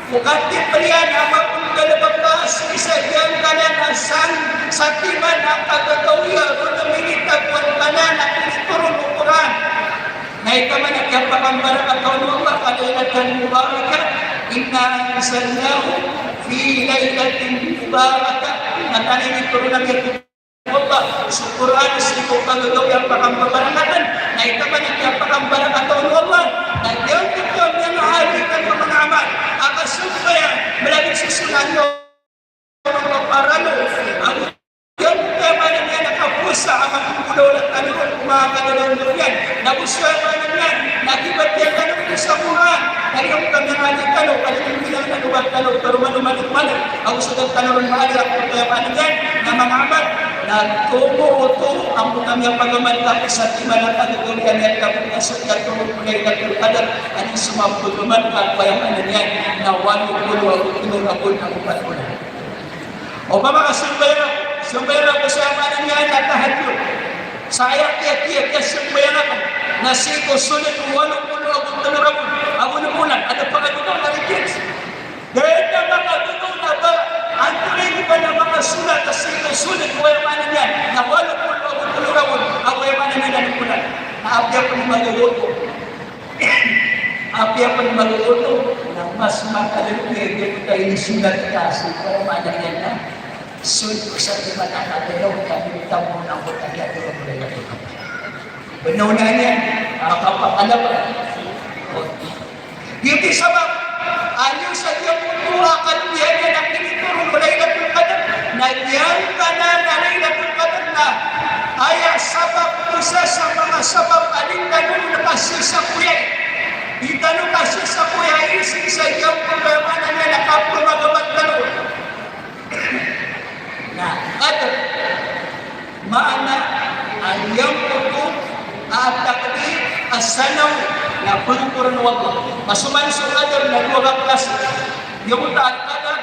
O katipriyan a mapnggalbk ka sii sa giyangkanan a san, sa timan a kagagawii a ron a minitamo angkanan a pinitoron o Qur'an. Na ika man a kiyapakambarakata on o Allah ka Laylatan Mubarakah, inna anzalnahu fi laylatin mubarakah. Na taman i toron a giya o Allah so Qur'an sii ko kagagawii a pakambarakatan, na ika man a kiyapakambarakata on o Allah, na giyangkoto a miyangahali kano a manga amal, a kasambayang, mlagid so sunnah niyan, a paralo, a giyangkoto a maana niyan a kapowasa, a manga kagolawla tano ron ko manga kagolawla iyan, na go so aya maana niyan na kibatiya tano ron sa Qur'an, na giyangkoto a miyangahali kano, ka di tano bilangan a lobat tano, karoma-roma tano, ago so da tano ron maana, giyangkoto a maana niyan na manga amal. Na tomo o tomo angkoto a miyapagamal ka ko sa timan a kagagawii a miyatamo ka so kiyatoro ko Laylatul Qadr, a di so mapagamal ka ko aya maana niyan na walo polo ago tlo ragon ago pat polo. Opama ka sambayang, sambayang ako sa aya maana niyan na tahajjud. Sa aya kiya, kiya, kiyasambayang ako na sii ko soled o walo polo ago tlo ragon ago nem olan, a da pakadoda na reject. Da dn a makadoda na ba antonaa i ba na makasolat a sii ko soled o aya maana niyan na walo polo ago tlo ragon ago aya maana niyan na nem olan. Na apiya pn i magogoto. Apiya pn i magogoto, na mas makalbay a giyoto a inisolat ka sii ko aya maana niyan na soled o sa timan a kagagawii a miyatamo angkoto a kiyatoro ko Laylatul Qadr. Bnar niyan, a, kapakalbay. Giyoto i sabap a niyo sa giyangkoto a kalbihan iyan a kinitoron o Laylatul Qadr, na giyangkanan a Laylatul Qadr na aya sabap, isa sa manga sabap a di tano on kasasakoyai. Di tano kasasakoyai sii sa giyangkoto a maana niyan a kapamagamal tano. Na, Qadr, maana a giyangkoto a takdir as-sanawi, na pngokoran o Allah. Masoman so Qadr na dowa ka klasi. Giyangkoto a takdir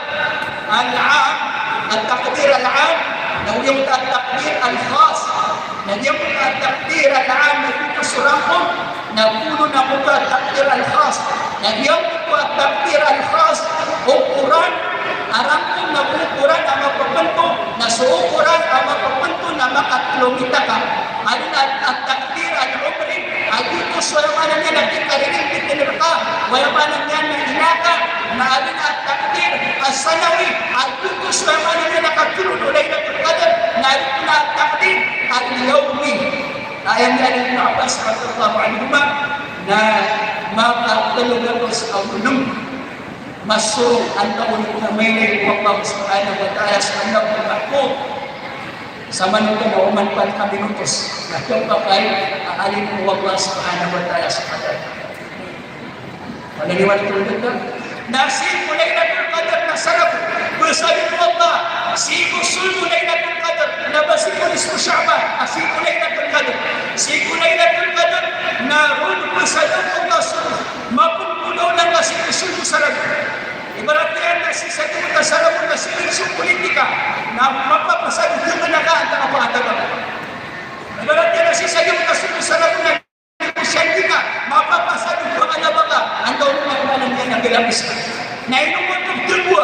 al-am, at-takdir al-am, na giyangkoto a takdir al-khas. Na giyangkoto a takdir al-am na giyangkoto so rangkom, na polo na giyangkoto a takdir al-khas. Na giyangkoto a takdir al-khas, okoran a rangkom na okoran a mapapnto, na so okoran a mapapnto na makatlo mitaka. Adn a, a takdir al-umri, a giyangkoto so aya maana niyan na di ka rin pitn rka o aya maana niyan na ina ka, na adn a takdir as-sanawi, a giyangkoto so aya maana niyan na katlo o Laylatul Qadr, na adn a takdir al-yawmi. Aya niyan i Ibn Abbas radiyallahu anhuma na makatlo gatos ago nem. Masorong antaa on i mailay o Allah subhanahu wa ta'ala sa Lawhul Mahfuz. Sa manoto na oman pat ka minutos. Na kiyapakay a alin o Allah subhanahu wa ta'ala sa Qadr. Wala liwan ko dn. Na sii ko Laylatul Qadr na saragon, basa dn o Allah, sii ko soled o Laylatul Qadr, na ba sii ko nisfu Sha'ban, a sii ko Laylatul Qadr. Sii ko Laylatul Qadr, na ron basa dn o Allah so mapngolawla na sii ko soled o saragon. Ibarat iyan na sii sa giyangkoto a saragon na sii so politika, na mapapasad o dn a ka antaa ka antaa ka. Ibarat iyan na sii sa giyangkoto a soled o saragon na Siyang di ka mapapasad o pangalawa ka, antaa on na maana niyan na galabis ka. Na ino ko tgdwa,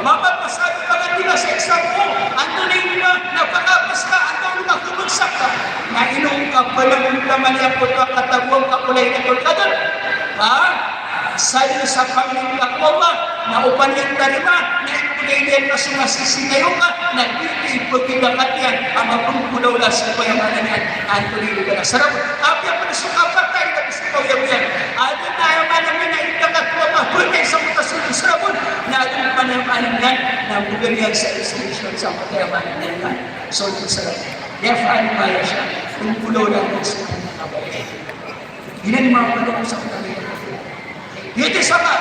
mapapasad o pangalawa sa exam ko, antonaa i ba na pakapas ka, antaa on na khbgsak ka. Na ino ka pala mo na mani ako to a katagoan ka ko Laylatul Qadr. Ha? Sadn sa pangnin ka ko Allah, na opan iyan tarima, na ino ko Kaidiyan ka so masisingayo ka, na di ka ipagidakatiyan a mapngkolawla so payamanan iyan, antonaa i ligalas a rabot. Apiya pn so kapatay na di so kaoyagoyag. Adn a aya maana niyan na indakat o Allah a phatay sangkoto a sold sa rabot, na adn pn a aya maana niyan na mbgan iyan sa isolation sangkoto a aya maana niyan na sold sa rabot. Yaf'alu ma yasha. Pngkolawlaan iyan so kna a kabaya. Giyanan i manga pangaloy sangkoto a Giyoto i sabap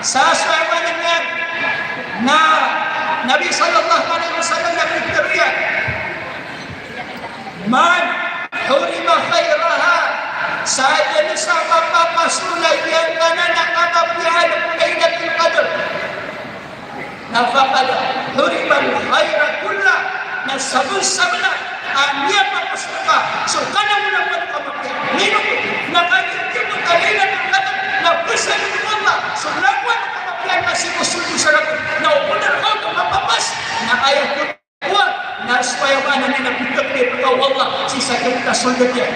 sa so aya maana niyan na Nabi sallallahu alaihi wasallam na pitharo iyan, "Man hurima khairaha," sa dn sa mapapasol a giyangkanan a kapapiyaan ko Lailatul Qadr. Na faqad hurimal khaira kullah, na sabnsabnar a miyapapasol ka so kanangonangon a kapapiyaan. Ino? Na kagiya giyoto a Lailatul Qadr na pzadn o Allah so langowan a kapapiyaan na sii ko sold sa rabot. Na o pd a kaon a mapapas na aya kowa na so aya maana niyan na pithakdir ka o Allah sii sa giyoto a sold iyan.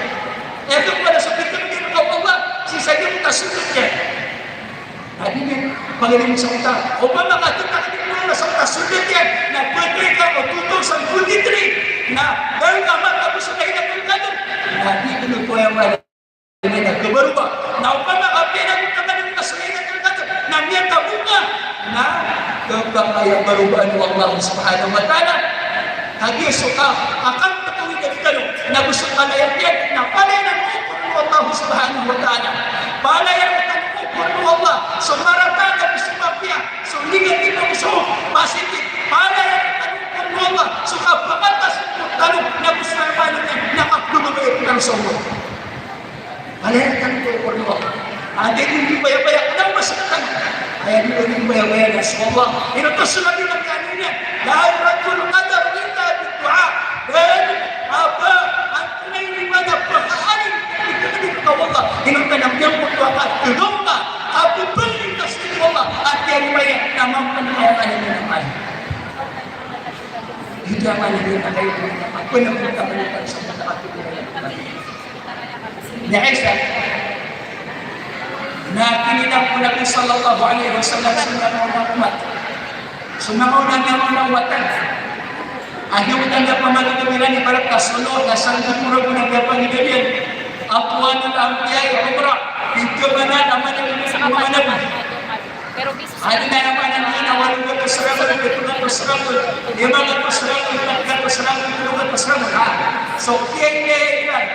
Aya kowa na so pithakdir ka o Allah sii sa giyoto a sold iyan. Na di niyan pagari sangkoto a, opama ka titagdi ko na sangkoto a sold iyan, na pwede ka o two thousand twenty-three, na dn ka makaabot sa Lailatul Qadr, na di dn oto aya maana niyan na kabaroba. Na opama ka piyanagontagan ka sa Lailatul Qadr, na miyataboka, na kapakay a barobaan o Allah subhanahu wa ta'ala. Kagiya so ka, akan patawi na di tano, na go so palaya tiyan, na palaya na okor o Allah subhanahu wa ta'ala. Palaya na okor o Allah so marata na go so mapiya, so negative na go so positive. Palaya na okor o Allah so kapakatas o tano na go so aya maana niyan na kapagabaya tano sa Allah. Palaya tano ko okor o Allah. Anda i di bayabaya, anda i masaktan. Aya di di bayabaya na so Allah. Ino to so Nabi na kaniyan, "La yuraddu al-qadar illa bid-du'a." Dn a ba antonaa i di ba na pakaani, ito di ka o Allah. Ino ka na miyangkoto a ka, ino ka, a pipili ka sii ko Allah. Ati a di ba iyan na mampan a aya maana niyan na mali. Ito a maana niyan na kayo, a pwede ka mali sa mata. Ni Aisha, na kininang o Nabi sallallahu alaihi wasallam so manga omat. So manga omat, manga omat. Aya omat a pamagidam iran ibarat ka solo, na sangkoto ragon a pamagidam iyan. Atwalul anbiya'i umrah. Pitharo iran a manga nabi. Adn a aya maana niyan na walo gatos ragon, pito gatos ragon, lima gatos ragon, pat gatos ragon, tlo gatos ragon. Ha? So kiyailay iran.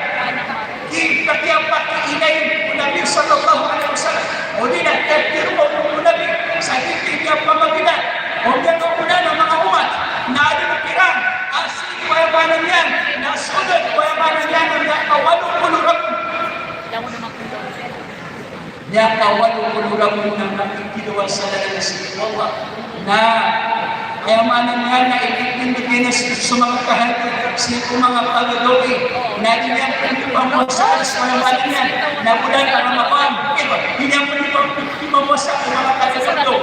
Ki, kiyapakiilay o Nabi sallallahu alaihi wasallam. Odi na kiyatharo o Nabi sa di kiyapamakina o miyakaona a manga omat. Na adn kiran a sii ko aya maana niyan na sold ko aya maana niyan na miyakawalo polo ragon. Miyakawalo polo ragon na makikidawa sa lalan sii ko Allah. Na aya maana niyan na ikitindg iyan so manga tahajjud sii ko manga pagagawii. Na di niyan pn di pamowasa so aya maana niyan na bulan a Ramadan. Di ba? Di niyan pn di pam-, di pamowasa ko manga pagagawii.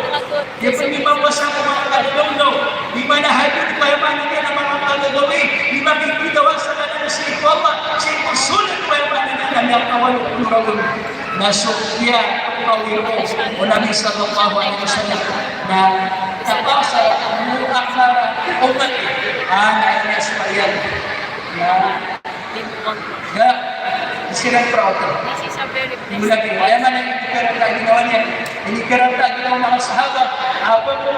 Di pn di pamowasa ko manga pagagawii. Di manahajjud ko aya maana niyan na manga pagagawii. Di makikidawa sa lalan sii ko Allah. Sii ko sold ko aya maana niyan na miyakawalo polo ragon. Na so kiyapawiroon o Nabi sallallahu alaihi wasallam na tapaw sa muakhara ummati. Ah, na aya niyan so aya. Na, na, siran proud. Mula di, aya maana niyan, inikarata a ginawa niyan. Inikarata a ginawa o manga sahaba. Apa po?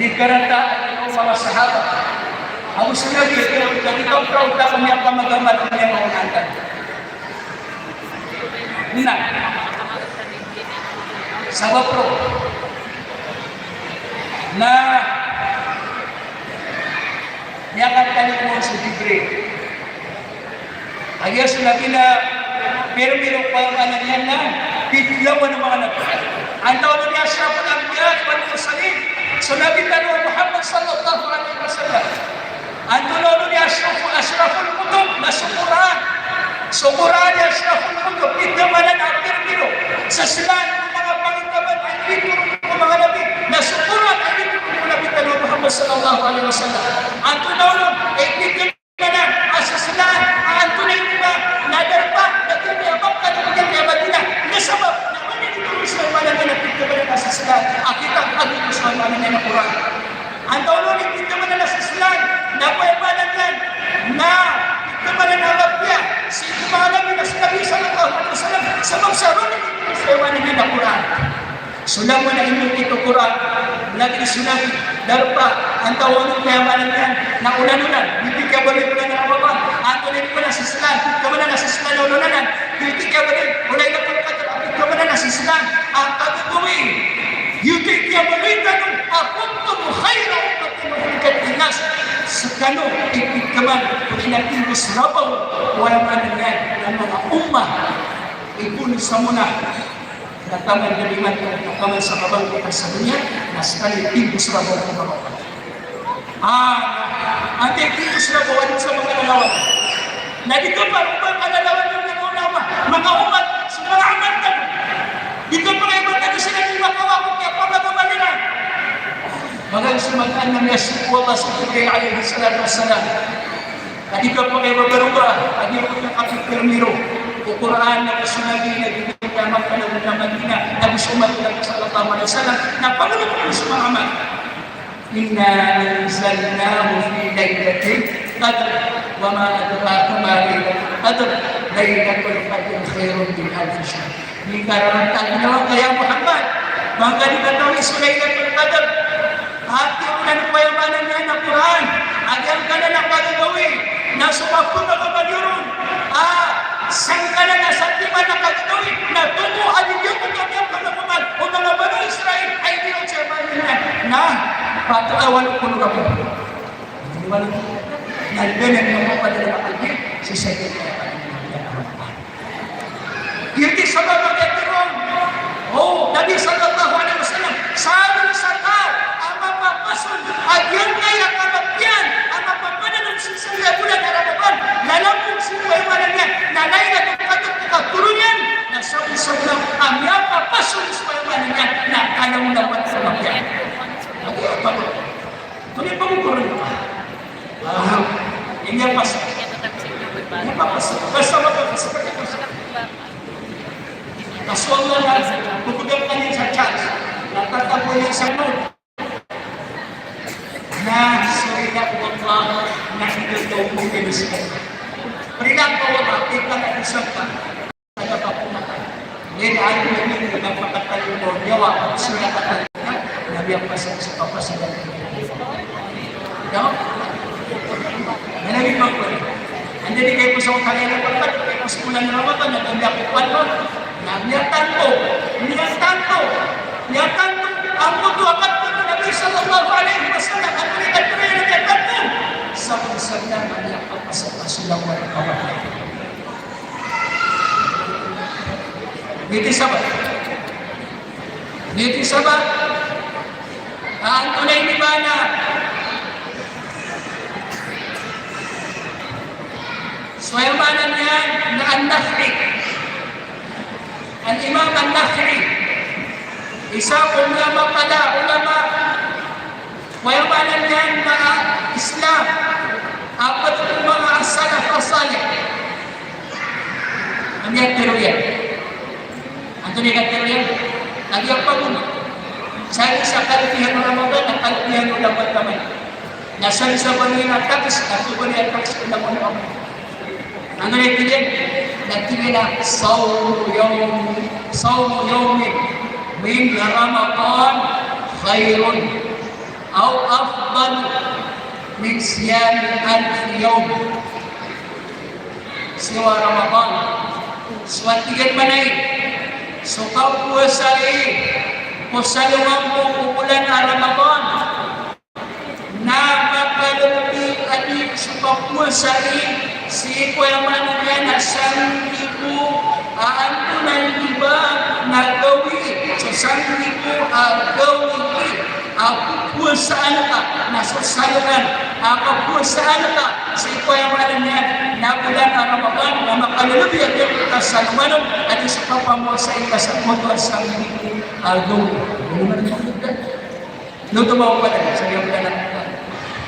Inikarata o manga sahaba. Ago so Nabi, ito, ito, ito, proud ako niyan, pamagamat niyan o antan. Na. Sabap roo na miyakatalingoma so Jibril. Kagiya so Nabi na pirmi roo ko aya maana niyan na pitharo o manga nabi. Antonaa i ashraful anbiya wal mursalin? So Nabi tano a Muhammad sallallahu alaihi wasallam. Antonaa i ashrafu, ashraful kutub? Na so Qur'an. So Qur'an i ashraful kutub. Pitharo a pirmi roo sa slan o manga pangitaban a initoron o manga nabi. Na so Qur'an a initoron o Nabi tano a Muhammad sallallahu alaihi wasallam. Antonaa i pitharo Kna a sasla a antonaa i ba na darpa na giya Makkah na giya Madinah. Na sabap na aya maana niyan na pitharo Qur'an. Antawaa on i pithamanan a sislan, na kowan iyan, na pithamanan a rapiya sii ko manga Nabi, na so Nabi sallallahu alaihi wasallam, sabap sa roo i pithamanan iyan a Qur'an. So langon a inokit o Qur'an, lagid so Nabi, darpa, antawaa on, kowan iyan, na olan-olan, giyoto i kiyabaloy tano a Ramadan, antonaa i pithamanan a sislan, pithamanan a sislan a olan-olan, giyoto i kiyabaloy, o Lailatul Qadr, pithamanan a sislan a kagagawii. Giyoto i kiyabaloy tano a kuntum khayra ummatin ukhrijat linnas. Skano i pithamanan ko inatimbos rabaw, kowan iyan, a manga ummah, ipoon sa mona, na taman daliman, na taman sa kabangkit sa doniya, na skano i timbos rabaw ko manga ummah. Ah, antaa i timbos rabaw sa manga lalawan? Na di ka pa, o ba, kalalawan o manga ummah, manga ummah, so manga amal tano. Di ka pa kaibadat sa manga makawa ko kiyapagagamal iran. Magaan so magaan na miyasiko o Allah so Jibril alayhis salatu wassalam. Ka di ka pa kaibabaroga, ka di ka pa kapipirmiro ko Qur'an na so Nabi, na di ka pa makawa ko Madinah, na so Madinah sallallahu alayhi wasallam, na pangaloy ko so manga amal. Inna anzalnahu fi lailatil qadr, wa ma adraka ma lailatul qadr, lailatul qadri khairun min alfi shahr. Di ka rarat a ginawa ka, ya Muhammad, ba ngka di katawi so Lailatul Qadr? Ati o nan, kowan iyan, a Qur'an, a giyangkanan a kagagawii, na so mapagagamal iron, ah, sangkanan a satiman a kagagawii, na tomo a di giyoto a miyapagagamal o manga Banu Israil a iniyoto iyan, na pakatawan ko rabaw. Na di ba na miyapagagamal a kagagawii, sii sa Giyoto i sabap a katharo o Nabi sallallahu alaihi wasallam, sabap sa taw a mapapasad a giyangkaya karapiyan a mapapadalm sii sa bulan a Ramadan, na langon sii, kowan iyan, na Lailatul Qadr ko katharo niyan, na sabap sa taw a miyapapasad, kowan iyan, na kalawan a karapiyan. Ati apa? Tonaa i pangokor iyan? Ah, iniyan pas. Iniyan pas. Basta mapapasad, basta mapapasad. Kaso Allah na, bukod a kaniyan sa chance, na tatago niyan sa noon. Na, sorry na, Allah, na ito to, kung pinisip. Prinako, Allah, ikaw na isang ka. Iyan a aya niyan na pakatalo o niyawa, so na pakatalo na, na miyapasad sa papasadan. No? Na lagid man ko. Anda di kayo po sa utang na pagkat, kayo po sa bulan Ramadan, na tonda ko pa, no? Na miyatanto, miyatanto, miyatanto, angkoto a katharo o Nabi sallallahu alaihi wasallam, angkoto a katharo iyan a miyatanto. Sabap sa niyan na miyapapasad sa langon a Ramadan. Giyoto i sabap. Giyoto i sabap. Antonaa i maana? So aya maana niyan na An-Nakha'i. Al-Imam An-Nakha'i. Isa ko ulama pd a ulama. Aya maana niyan na Islam a pd ko manga as-salaf as-salih. Aya katharo iyan. Antonaa i katharo iyan? Lagid a pagona. Sa isa a kalbihan o Ramadan, na kalbihan o dapat kamay. Na sa isa a baloy na takis, na so baloy a takis ko Ramadan. Antonaa i katharo iyan? Na katharo iyan a sawmu yawmin, sawmu yawmin min Ramadan khairun aw afdalu min siyami alfi yawm. Siwa Ramadan. So tig iyan mambo, so kapowasai ko salongan ko bulan a Ramadan na makalbi a di so kapowasai sii ko, aya maana niyan na sanggibo a antonaa i ba na gawii, so sanggibo a gawii a kapowasaan ka, na so salongan a kapowasaan ka sii ko, aya maana niyan na bulan a Ramadan, na makalbi a di ka salongan on a di so kapowasai ka sa koto a sanggibo a gawii. Ano man ito? Luto ba ko pala sa iyong anak?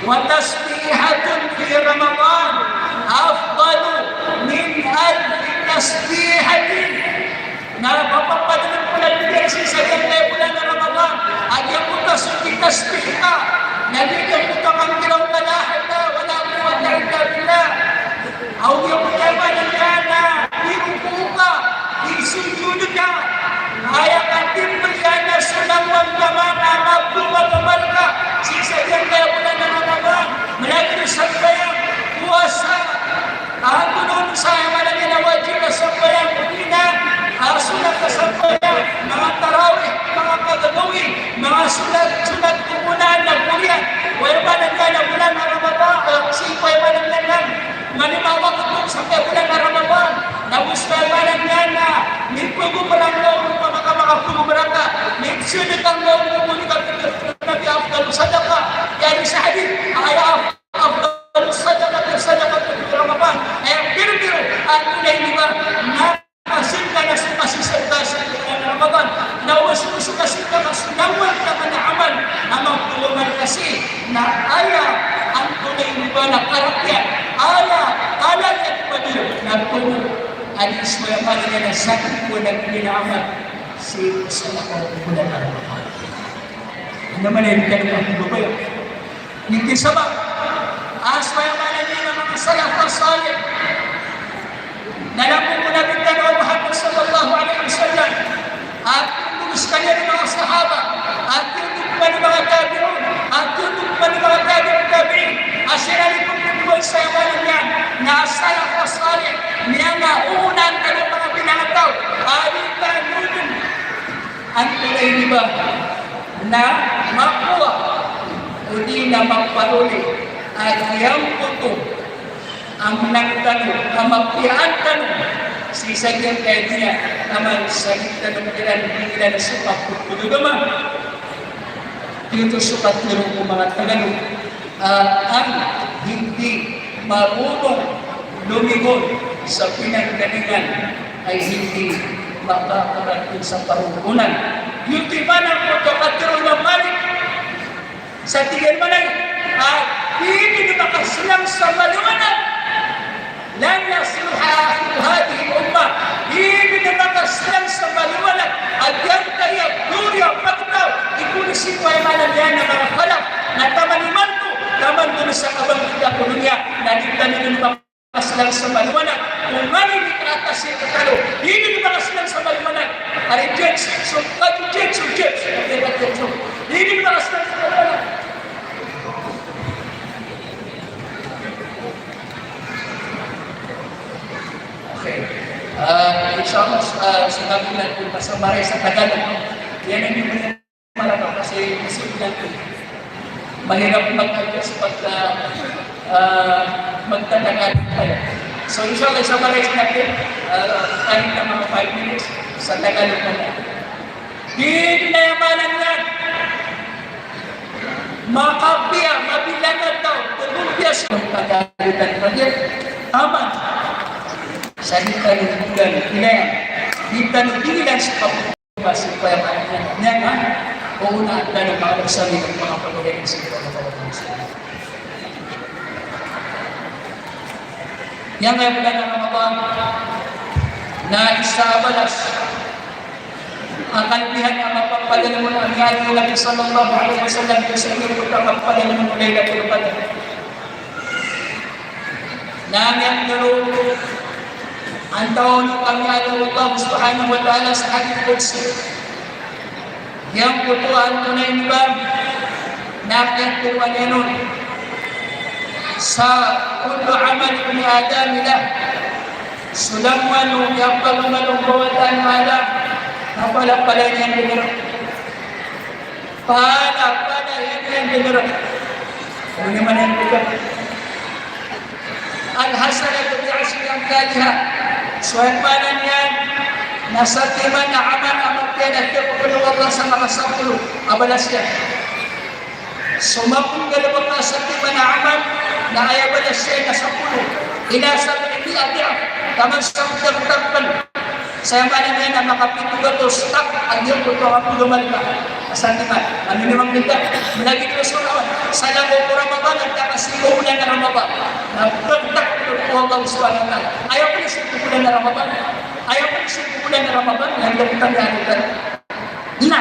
Wa tasbihatun fi Ramadan afdalu min alfi tasbihatin. Na mapapadalm ko na di sa iyong bulan a Ramadan a giyangkoto so kitasbih ka, na di ka makapanggiraw ka, la hawla wala quwwata illa billah. Aw di ko kaya ba na niyan na di rukuu ka, di sujud ka, aya katimbl iyan na so langowan ka man a mapmamakamar ka sii sa giyangkaya bolan a Ramadan, mlagid o sambayang, powasa, antonaa on sa aya maana niyan na wajib a sambayang, odi na, ah, sunnat a sambayang, manga tarawih, manga kagagawii, manga sunnat, sunnat ko bolan a boriyan. Aya maana niyan na bolan a Ramadan, ah, sii ko aya maana niyan na lima wakto sangkaya bolan a Ramadan. Na go so aya maana niyan na mipagomra ngka o makamakapagomra ka, mipsadaka ngka o makamakapagomra ka, afdalus sadaqah. Aya di sa hadith, aya afdalus sadaqah, sadaqah fi Ramadan. Aya biro-biro, antonaa i di ba, na kasadka na so kasadka sii ko Ramadan. Na o so kasadka ka so langowan ka man a amal, na mapmamakamar ka sii, na aya antonaa i di ba na karakiyat, aya kala iyan pd na tomo a di so aya maana niyan na sakit ko na di na amal sii ko sadaqah ko bolan a Ramadan. Anda man aya di ka di mapmamakamar. Ino sabap? A so aya maana niyan na manga salaf as salih na langon ko Nabi tano a Muhammad sallallahu alaihi wasallam, a tindg skaniyan o manga sahaba, a tindg man o manga tabi'un, a tindg man o manga tabi'ut tabi'in, a siran i pmbthowan sa aya maana niyan na salaf as salih, miyangaoona tano a manga binatang a di tano dn antonaa i di ba na makowa odi na maparoli a giyangkoto a mnang tano, a mapiyaan tano sii sa giyangkaya doniya, taman sa di tano kiran, di kiran so kapagagama. Giyoto so katharo ko manga Tagalog, ah, an hindi marunong lumingon sa pinanggalingan ay hindi makakarating sa parombonan. Giyoto i maana o katharo o Imam Malik. Sa tig iyan mambo, ah, di dn makasenang sa maliwanag. Lan yusliha akhiru hadhihil ummah. Di dn makasenang sa maliwanag a giyangkaya doniya pagtaw, di ko sii ko aya maana niyan na manga khalaf, na taman imanto, taman dn sa kabangkita ko doniya, na di tano dn makasenang sa maliwanag. Oman i di ka atas iyan tano, di dn makasenang sa maliwanag. Ari judge, so, kati judge, so judge, di dn makasenang sa maliwanag. Okay. Ah, insha Allah, ah, sinabi na po, masamaray sa Tagalog. Yan ang yung malaka kasi, kasi yan po. Mahirap mag-adjust pag, ah, ah, magtatagalog tayo. So, insha Allah, summarize natin, ah, kahit na mga five minutes, sa Tagalog na lang. Di na yaman ang yan. Makapiya, mabilangan daw, tagumpiya sa pagkakalitan pa din. Tama. Sa di tayo bulan, di na yan. Di tayo bulan sa pagkakalitan, sa pagkakalitan. Yan, ha? Oo na, tayo mga pagsabi ng mga pagkakalitan sa pagkakalitan. Giyangkaya bulan a Ramadan na isa a balas a kalbihan a mapapadalm on a miyaaloy o Nabi sallallahu alaihi wasallam, so giyangkoto a kapapadalm on o Laylatul Qadr. Na miyatharo, antaa on i kamiyaaloy o Allah subhanahu wa ta'ala sa hadith qudsi. Giyangkoto a antonaa ini ba na kiyatharoa niyan on sa kullu amal ibni Adam lah. So langowan o miyapagamal o mbawataan o Adam, na palapalaya niyan dn rk. Palapalaya niyan dn rk. Ano naman yan, di ba? Al-hasanatu bi ashri amthaliha. So aya maana niyan na satiman a amal a mapiya na kiyapakabaya o Allah sa makasapolo a balas iyan. So mapnggalbk a satiman a amal na aya balas iyan na sapolo. Ila sab'i mi'ati dh'if. Taman sa polo a pn. Sa aya maana niyan na makapito gatos tak a giyangkoto a kapagamal ka. Sa timan, ano naman kita? Lagid o so Ramadan. Sa langon ko Ramadan, antaa ka sii ko bulan a Ramadan. Na pagtak ko Allah subhanahu wa ta'ala. Aya pn sii ko bulan a Ramadan. Aya pn sii ko bulan a Ramadan. Na giyangkoto a Ramadan. Na,